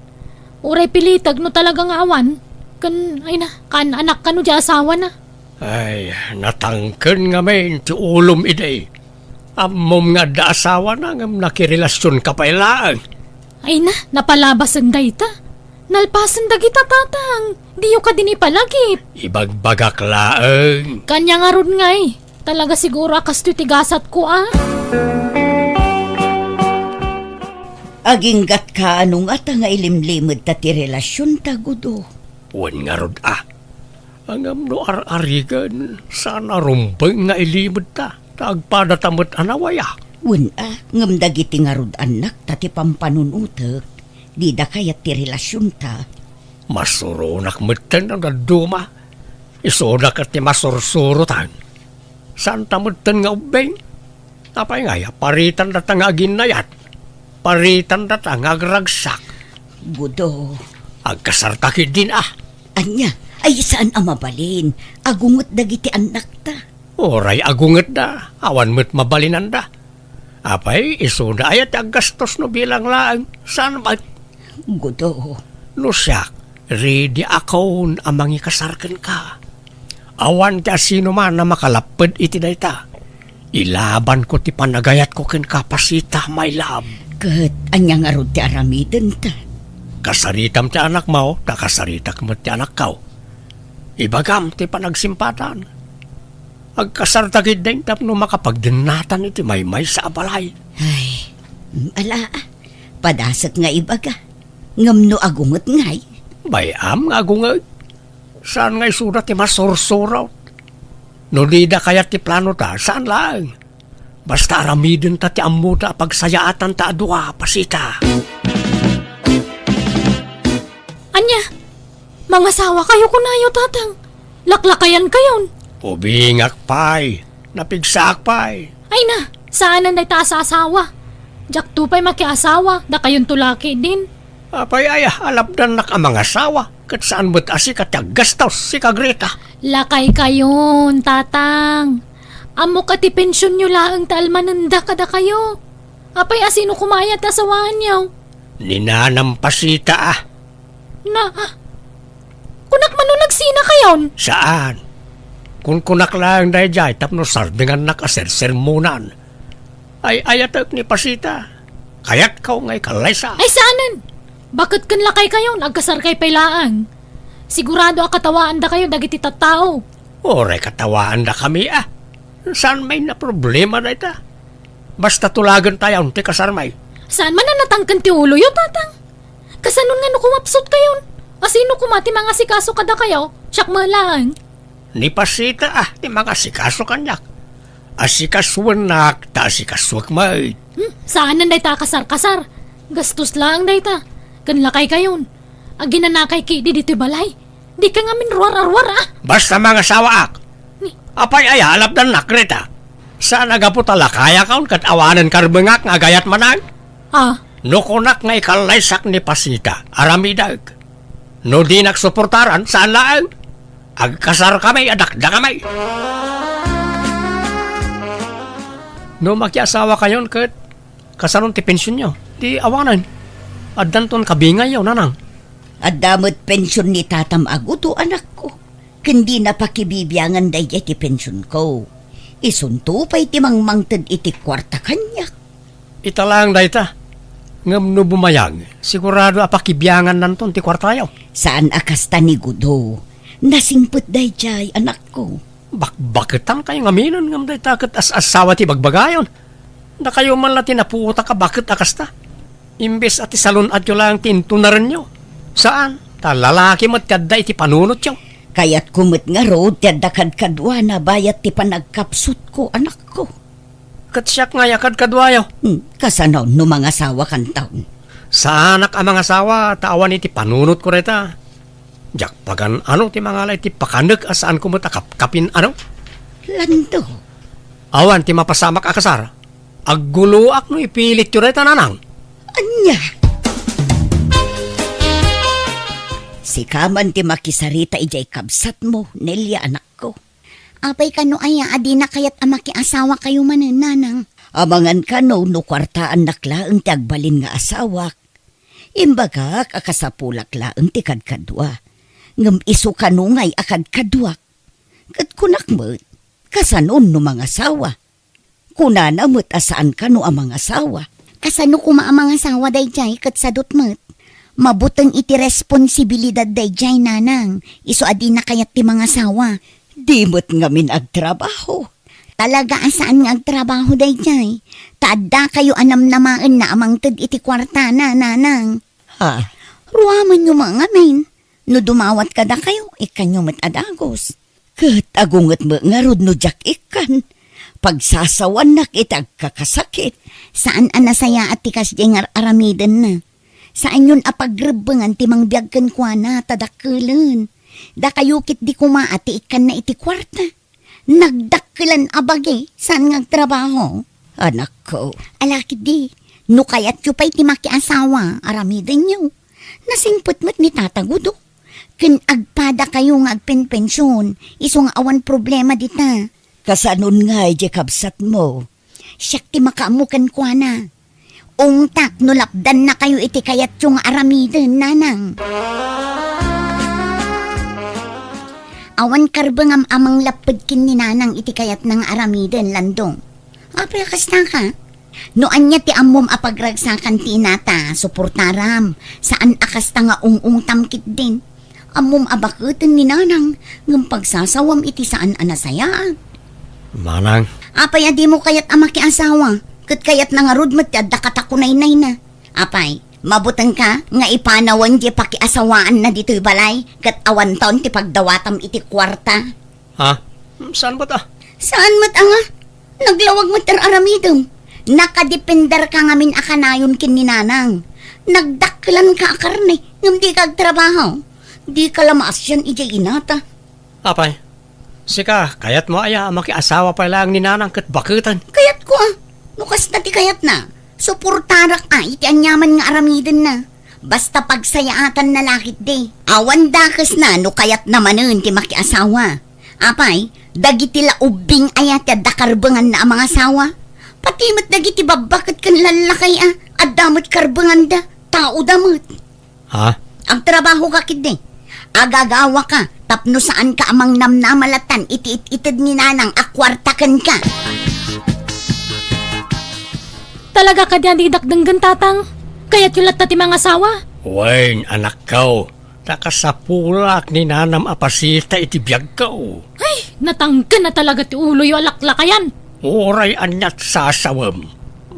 Uray pilitek no talaga nga awan. Ken, ay na, kaan-anak kano diay asawana. Ay, natangken ngamin ti ulom idi. Ammom nga adda asawana ngem nakirelasionka pay laeng. Ay na, napalabasen dayta. Nalpasen dagita, tatang. Diyo kadi ni palagip. Ibagbagak laeng. Kanya ngarud ngay. Talaga siguro a kastoy ti gasatko, a. Aginggatka no ngata nga ilimlimedta ti relasionta, Gudo? Wen ngarud a. Ngem no ar-arigen, saan a rumbeng nga ilimedta, ta agpadata met a nawaya. Wen a, ngem dagiti ngarud annakta ti pampanunotek, dida kayat ti relasionta. Masuronak metten no dadduma. Isuna ket ti masursurotan. Saanta metten nga ubbing. Apay ngay a paritandata nga aginnayat? Paritandata nga agragsak. Gudo. Agkasarta ketdin a. Ania? Ay, saan a mabalin? Agunget dagiti annakta. Uray agungetda, awan met mabalinanda. Apay, isuda aya ti aggastos no bilang laeng? Saan met? Gudo. No siak, ready akon a mangikasar kenka. Awan ti asinoman a makalapped iti dayta. Ilabanko ti panagayatko kenka, Pasita, my love. Ket ania ngarud ti aramidenta? Kasaritam ti anakmo, ta kasaritak met ti anakko. Ibagam ti panagsimpatan. Agkasarta ketdin tapno makapagdennatan iti maymaysa a balay. Ay, ala, padasek nga ibaga. Ngem no agunget ngay? Bay-am nga agunget. Saan nga isuda ti masursurot? No dida kayat ti planota, saan laeng. Basta aramidenta ti ammota a pagsayaatanta a dua, Pasita. Mangasawakayo kunayo, Tatang. Laklakayankayon. Ubingak pay. Napigsaak pay. Ay na, saanen dayta a saasawa. Diakto pay makiasawa, dakayonto la ketdin. Apay aya, alapdannak a mangasawa, ket saan met a sika ti aggastos, sika Greta. Lakaykayon, Tatang. Ammok a ti pensionyo laeng ti almanenda kadakayo. Apay a sino koma aya ti asawaanyo? Ni Nanang Pasita a. Na, ah, kunak man no nagsinakayon? Saan. Kunkunak laeng daydiay tapno sardengannak a sersermonan. Ay-ayatek ni Pasita. Kayatko nga ikallaysa. Ay, saanen. Baket ken lakaykayon, agkasarkay pay laeng. Sigurado a katawaandakayo dagiti tattao. Uray katawaandakami a. Saan may naproblema dayta. Basta tulagentayon ti kasarmi. Saan man a natangken ti uloyo, Tatang? Kasanon nga no kumapsutkayon? A sino koma ti mangasikaso kadakayo? Siak met laeng. Ni Pasita a ti mangasikaso kaniak. Asikasuennak ta asikasuek met. Hmm, saanen dayta a kasarkasar. Gastos laeng dayta. Ken lakaykayon. Aginanakay ketdi ditoy balay. Dika ngamin ruar-aruar, ah. Basta mangasawaak. Ni- Apay aya, alapdannak, Greta. Saan a gapu ta lakayakon ket awanen karbengak nga agayat manen? Ah. No kunak nga ikallaysak ni Pasita, aramidek. No dinak suportaran, saan laeng. Agkasarkami a dakdakami. No makiasawakayon ket, kasanon ti pensionyo? Ti awanen. Addanton kabingayyo, Nanang. Adda met pension ni tatam a gudo, anakko. Ken dina pakibibiangan daydiay ti pensionko. Isunto pay ti mangmangted iti kuarta kaniak. Ita laeng dayta. Ngem no bumayag, sigurado a pakibiangannanton ti kuartayo. Saan a kasta ni Gudo. Nasingpet daydiay, anakko. Bakbaketankayo ngaminen ngem dayta ket as-asawa ti bagbagayon. Dakayo man la ti napuotak a baket a kasta. Imbes a ti salun-atyo laeng ti intunarenyo. Saan, ta lalaki met ti adda iti panunotyo. Kayatko met ngarud ti adda kadkaduana bayat ti panagkapsutko, anakko. Ket siak ngay a kadkaduayo. Hmm, kasano no mangasawakanton? Saanak a mangasawa ta awan iti panunotko dayta. Diak pagan-ano ti mangala iti pakanek a saanko met a kapkapin-ano? Lando. Awan ti mapasamak a kasar. Agguloak no ipilityo dayta, Nanang. Ania? Sika man ti makisarita idiay kabsatmo, Nelia, anakko. Apay kano aya a dina kayat a makiasawakayo manen, Nanang? Amangan kano no kuartaannak laeng ti agbalin nga asawak. Imbagak a kasapulak laeng ti kadkadua. Ngem isu kano ngay a kadkaduak. Ket kunak met, kasanon no mangasawa? Kunana met a saan kano a mangasawa. Kasano koma a mangasawa daydiay ket sadut met? Mabuteng iti responsibilidad daydiay, Nanang, isu a dina kayat ti mangasawa. Di met ngamin agtrabaho. Talaga a saan nga agtrabaho daydiay? Ta addakayo a namnamaenna a mangted iti kuartana, Nanang. Ha? Ruamenyo met ngamin. No dumawat kadakayo, ikkanyo met a dagus. Ket agunget met ngarud no diak ikkan. Pagsasawannak iti agkakasakit. Saan a nasayaat ti kasdiay nga ar-aramidenna. Saanyon a pagrebbengan ti mangbiag kenkuana ta dakkelen. Dakayo ketdi koma a ti ikkanna iti kuarta. Nagdakkelan a bagi, saan nga agtrabaho? Anakko. Ala ketdi, no kayatyo pay ti makiasawa, aramidenyo. Nasingpet met ni Tata Gudo. Ken agpadakayo nga agpenpension, isu nga awan problema dita. Kasanon ngay diay kabsatmo? Siak ti makaammo kenkuana. Ungtak no lapdannakayo iti kayatyo nga aramiden, Nanang. Awan karbengam a manglapped ken ni Nanang iti kayatna nga aramiden, Landong. Apay a kasta ka? No ania ti ammom a pagragsakan ti inata, suportaram. Saan a kasta nga ung-ungtam ketdin. Ammom a baketen ni Nanang, ngem pagsasawam iti saan a nasayaat. Manang. Apay a dimo kayat a makiasawa? Ket kayatna ngarud met ti adda katakunaynayna. Apay, mabutengka nga ipanawen diay pakiasawaanna ditoy balay, ket awanton ti pagdawatam iti kuarta? Ha? Saan met a? Saan met a nga? Naglawag met ti ar-aramidem. Nakadependerka ngamin a kanayon ken ni Nanang. Nagdakkelanka a karne, ngem dika agtrabaho. Dika la maasian idiay inata. Apay, sika, kayatmo aya a makiasawa pay laeng ni Nanang ket baketen? Kayatko a. No kasta ti kayatna, suportarak a iti aniaman nga aramidenna. Basta pagsayaatanna la ketdi. Awan dakesna no kayatna manen ti makiasawa. Apay, dagiti la ubbing aya ti adda karbenganna a mangasawa? Pati met dagiti babba ket ken lallaki a adda met karbenganda, taoda met. Ha? Agtrabahoka ketdi. Agagawaka tapno saanka a mangnamnama latta iti it-ited ni Nanang a kuarta kenka. Talaga kadi a didak denggen, Tatang? Kayatyo latta ti mangasawa? Wen, anakko, ta kasapulak ni Nanam a Pasita iti biagko. Ay, natangken a talaga ti uloyo a laklakayan. Uray aniat sasawem.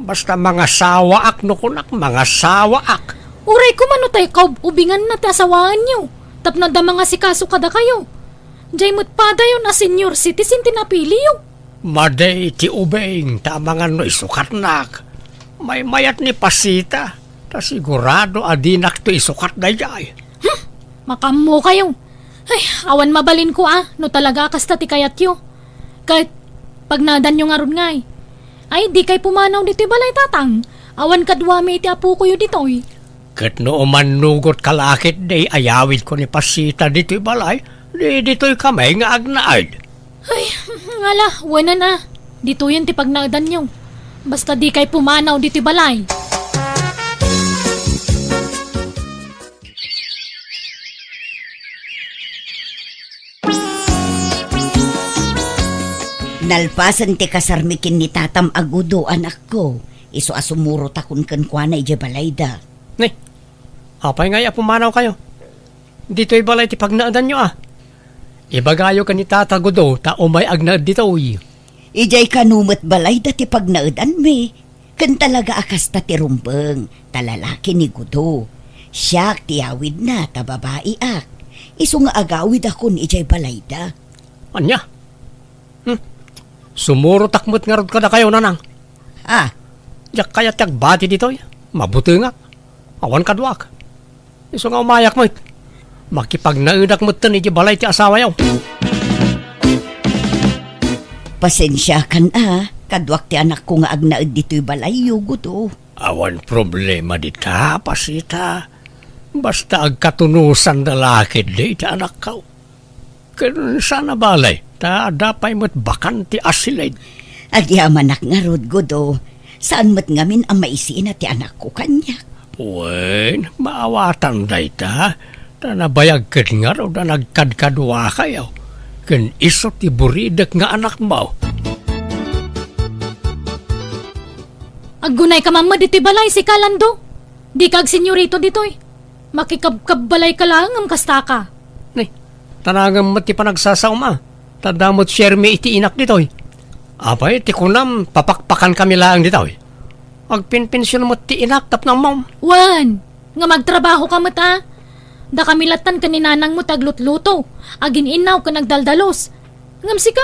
Basta mangasawaak no kunak, mangasawaak. Uray koma no tay kaub-ubinganna ti asawaenyo, tapno adda mangasikaso kadakayo. Diay met padayon a senior citizen ti napiliyo. Madi ti ubing ta amangan no isukatnak. Maymayat ni Pasita, ta sigurado a dinakto isukat daydiay. Hmm, makaammokayo. Ay, awan mabalinko a, no talaga a kasta ti kayatyo. Ket, pagnaedanyo ngarud ngay. Ay, dikay pumanaw ditoy balay, Tatang. Awan kaduami iti apokoyo ditoy. Ket no umannugotka la ketdi, ayawidko ni Pasita ditoy balay, di ditoy kami nga agnaed. Ay, ngala, wenen a. Ditoyen ti pagnaedanyo. Basta dikay pumanaw ditoy balay. Nalpasen ti kasarmi ken ni Tatam a Gudo, anakko, isu a sumurotakon kenkuana idiay balayda. Ni, apay ngay a pumanawkayo? Ditoy balay ti pagnaedanyo a. Ibagayo ken ni Tata Gudo ta umay agnaed ditoy. Idiay kano met balayda ti pagnaedanmi. Ken talaga a kasta ti rumbeng, ta lalaki ni Gudo. Siak ti awidna ta babaiak. Isu nga agawidakon idiay balayda. Ania? Hmm. Sumurotak met ngarud kadakayo, Nanang. Ah. Diak kayat ti agbati ditoy. Mabutengak. Awan kaduak. Isu nga umayak met. Makipagnaedak metten iti balay ti asawayo. Pasensiakan a, kaduak ti anakko nga agnaed ditoy balayyo, Gudo. Awan problema dita, Pasita. Basta agkatunosan da la ketdi iti anakko. Ken saan a balay, ta adda pay met bakante a silid. Agyamanak ngarud, Gudo. Saan met ngamin a maisina ti anakko kaniak. Wen, maawatan dayta, ta nabayag ket ngarud a nagkadkaduakayo, ken isu ti buridek nga anakmo. Aggunayka man met ditoy balay, sika, Lando. Dika agsenyorito ditoy. Makikabkabbalayka laeng ngem kastaka. Nay, tanangem met ti panagsasaom a, ta adda met siermi iti inak ditoy. Apay ti kunam, papakpakankami laeng ditoy? Agpenpension met ti inak tapno ammom. Wen, ngem agtrabahoka met a. Dakami lattan ken ni nanangmo ti aglutluto, agin-innaw ken agdaldalus. Ngem sika,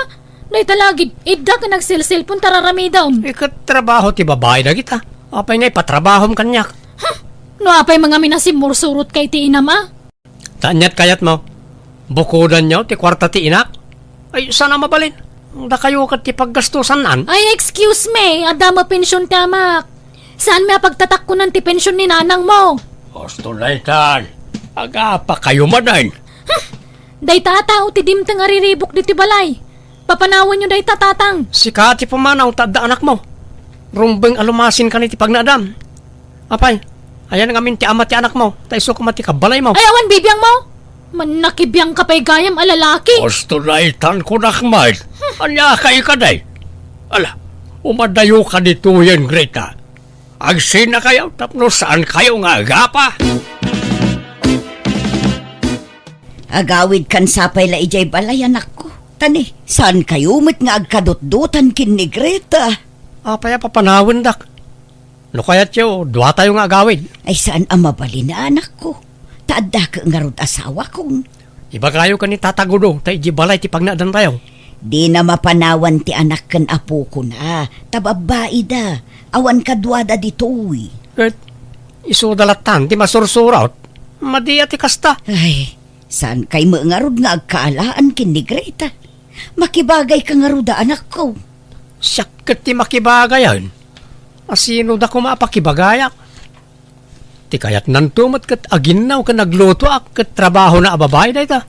dayta la agid-idda ken agselselpon ta raramidem. Iket trabaho ti babai dagita. Apay nga ipatrabahom kaniak? Huh! No apay mangamin a simmursurotka iti inam a? Ta aniat kayatmo? Bukodanyo ti kuarta ti inak? Ay, saan a mabalin? Dakayo ket ti paggastosannan. Ay, excuse me, adda met pension ti amak. Saanmi a pagtatakkonan ti pension ni nanangmo? Husto daytan. Agapakayo manen. Hmm. Dayta a tao ti dimteng a riribuk ditoy balay. Papanawanyo dayta, Tatang. Sika ti pumanaw ta adda anakmo. Rumbeng a lumasinkan iti pagnaedam. Apay, ayan ngamin ti ama ti anakmo, ta isu koma ti kabbalaymo. Ay, awan bibiangmo? Mannakibiangka pay gayam a lalaki. Husto daytan, kunak met. Aniaka kadi? Ala, umadayoka ditoyen, Greta. Agsinakayo tapno saankayo nga agapa. Agawidkan sa pay la idiay balay, anakko. Ta ni, saankayo met nga agkadutdotan ken ni Greta? Apay a papanawendak? No kayatyo, duatayo nga agawid. Ay, saan a mabalin a, anakko. Ta addaka ngarud asawakon. Ibagayo ken ni Tata Gudo ta idiay balay ti pagnaedantayo. Dina mapanawan ti anak ken apokona, ta babbaida, awan kaduada ditoy. Ket isuda lattan ti masursurot. Madi a ti kasta. Ay, Saankay met ngarud nga agkaalaan ken ni Greta? Makibagayka ngarud a, anakko. Siak ket ti makibagayan. A sino da koma a pakibagayak? Ti kayatnanto met ket aginnaw ken aglutoak ket trabahona a babai dayta.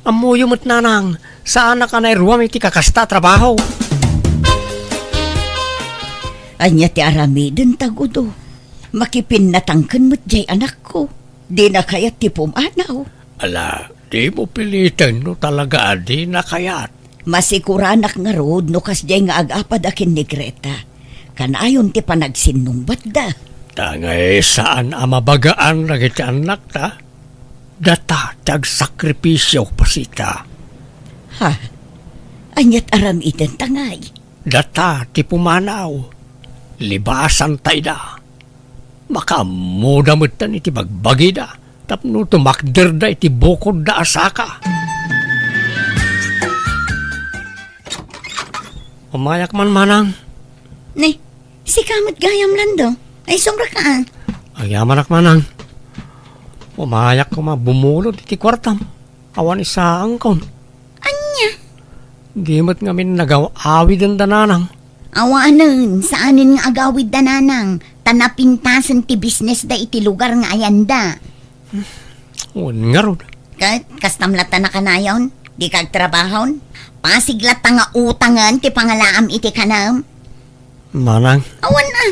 Ammoyo met, nanang, saanak a nairuam iti kakasta a trabaho. Ania ti aramiden, Tagudo? Makipinnatangken met jay anakko. Dina kayat ti pumanaw. Ala, dimo piliten no talaga a dina kayat. Masikuranak ngarud no kasdiay nga agapada ken ni Greta. Kanayon ti panagsinnungbatda. Ta ngay saan a mabagaan dagiti annakta. Data ti agsakripisio, Pasita. Ha? Aniat aramidenta ngay? Data ti pumanaw. Libasanta ida. Makaammoda metten iti bagbagida tapno tumakderda iti bukodda a saka. Umayak man, manang. Ne, sika met gayam, Lando. Ay, sumraka, ah. Agyamanak, manang. Umayak koma bumulod iti kuartam. Awan isaangkon. Ania? Di met ngamin nagaw-awiden da, nanang. Awanen, saanen nga agawidda, nanang, ta napintasen ti business da iti lugar nga ayanda. Wen ngarud. Ket, kastam latta nakanayon? Dika agtrabahon? Pasig latta nga utangen ti pangalaam iti kanam? Manang. Awan a.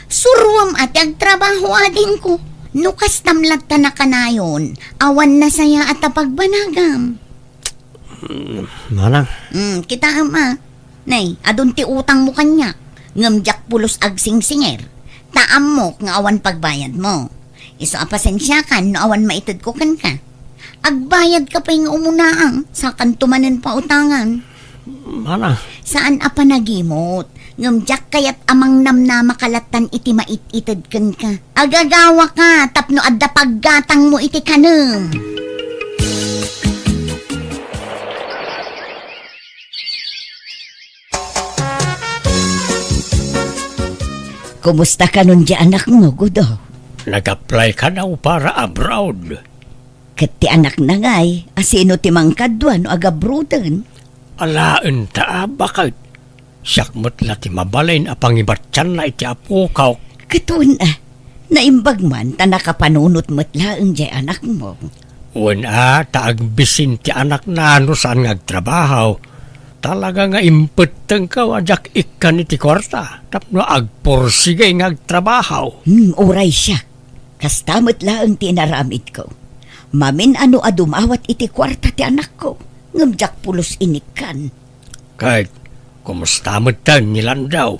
Suruam a ti agtrabaho, adingko. No kastam latta nakanayon, awan nasayaat a pagbanagam. Mm, manang. Mm, kitaem a. Nay, adun ti utangmo kaniak. Ngem diak pulos agsingsinger. Ta ammok nga awan pagbayadmo. Isu a pasensiakan no awan maitedko kenka. Agbayadka pay nga umunaang, sakanto manen pautangan. Manang. Saan a panagimot, ngem diak kayat a mangnamnamaka lattan iti mait-ited kenka. Agagawaka tapno adda paggatangmo iti kanem. Kumusta kanon di anakmo, Gudo? Nag-apply kano para abroad. Ket ti anakna ngay, a sino ti mangkadua no agabroaden? Alaenta a, baket. Siak met la ti mabalin a pangibatianna iti apok. Ket wen a, naimbag man ta nakapanunot met laeng diay anakmo. Wen a, ta agbisin ti anakna no saan nga agtrabaho. Talaga nga impettengko a diak ikkan iti kuarta tapno agpursigay nga agtrabaho. Hmm, uray siak. Kasta met laeng ti inaramidko. Mamin-ano a dumawat iti kuarta ti anakko, ngem diak pulos inikkan. Ket, kumusta metten ni Landaw?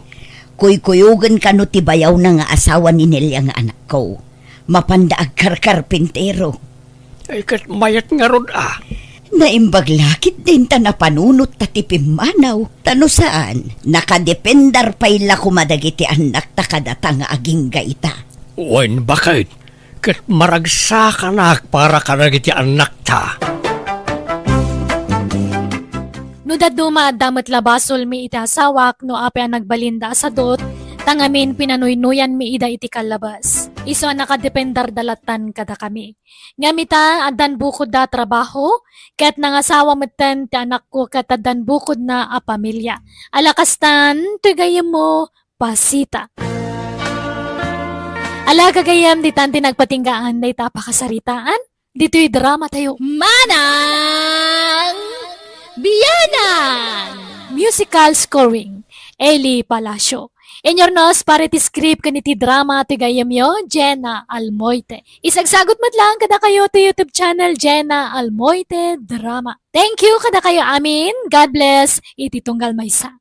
Kuykuyogen kano ti bayawna nga asawa ni Nelia nga anakko. Mapanda agkarkarpintero. Ay, ket mayat ngarud a. Naimbag la ketdin ta napanunot ta ti pimmanaw. Ta no saan, nakadependar pay la koma dagiti annakta kadata nga agingga ita. Wen, baket, ket maragsakanak para kadagiti annakta. No dadduma, adda met la basolmi iti asawak no apay a nagbalinda a sadut, ta ngamin pinanuynoyanmi ida iti kallabas. Isu a nakadependarda lattan kadakami. Ngem ita, addan bukodda a trabaho, ket nangasawa metten ti anakko ket addan bukodna a pamilia. Ala kastan, toy gayyemmo, Pasita. Ala gagayyem, ditan ti nagpatinggaan dayta a pakasaritaan. Ditoy drama tayo. Manang Biyanan! Musical scoring, Eli Palacio. Inyurnos para iti script ken iti drama ti gayyemyo, Jenna Almoite. Isagsagut met laeng kadakayo ti YouTube channel, Jenna Almoite Drama. Thank you kadakayo amin. God bless iti tunggal maysa.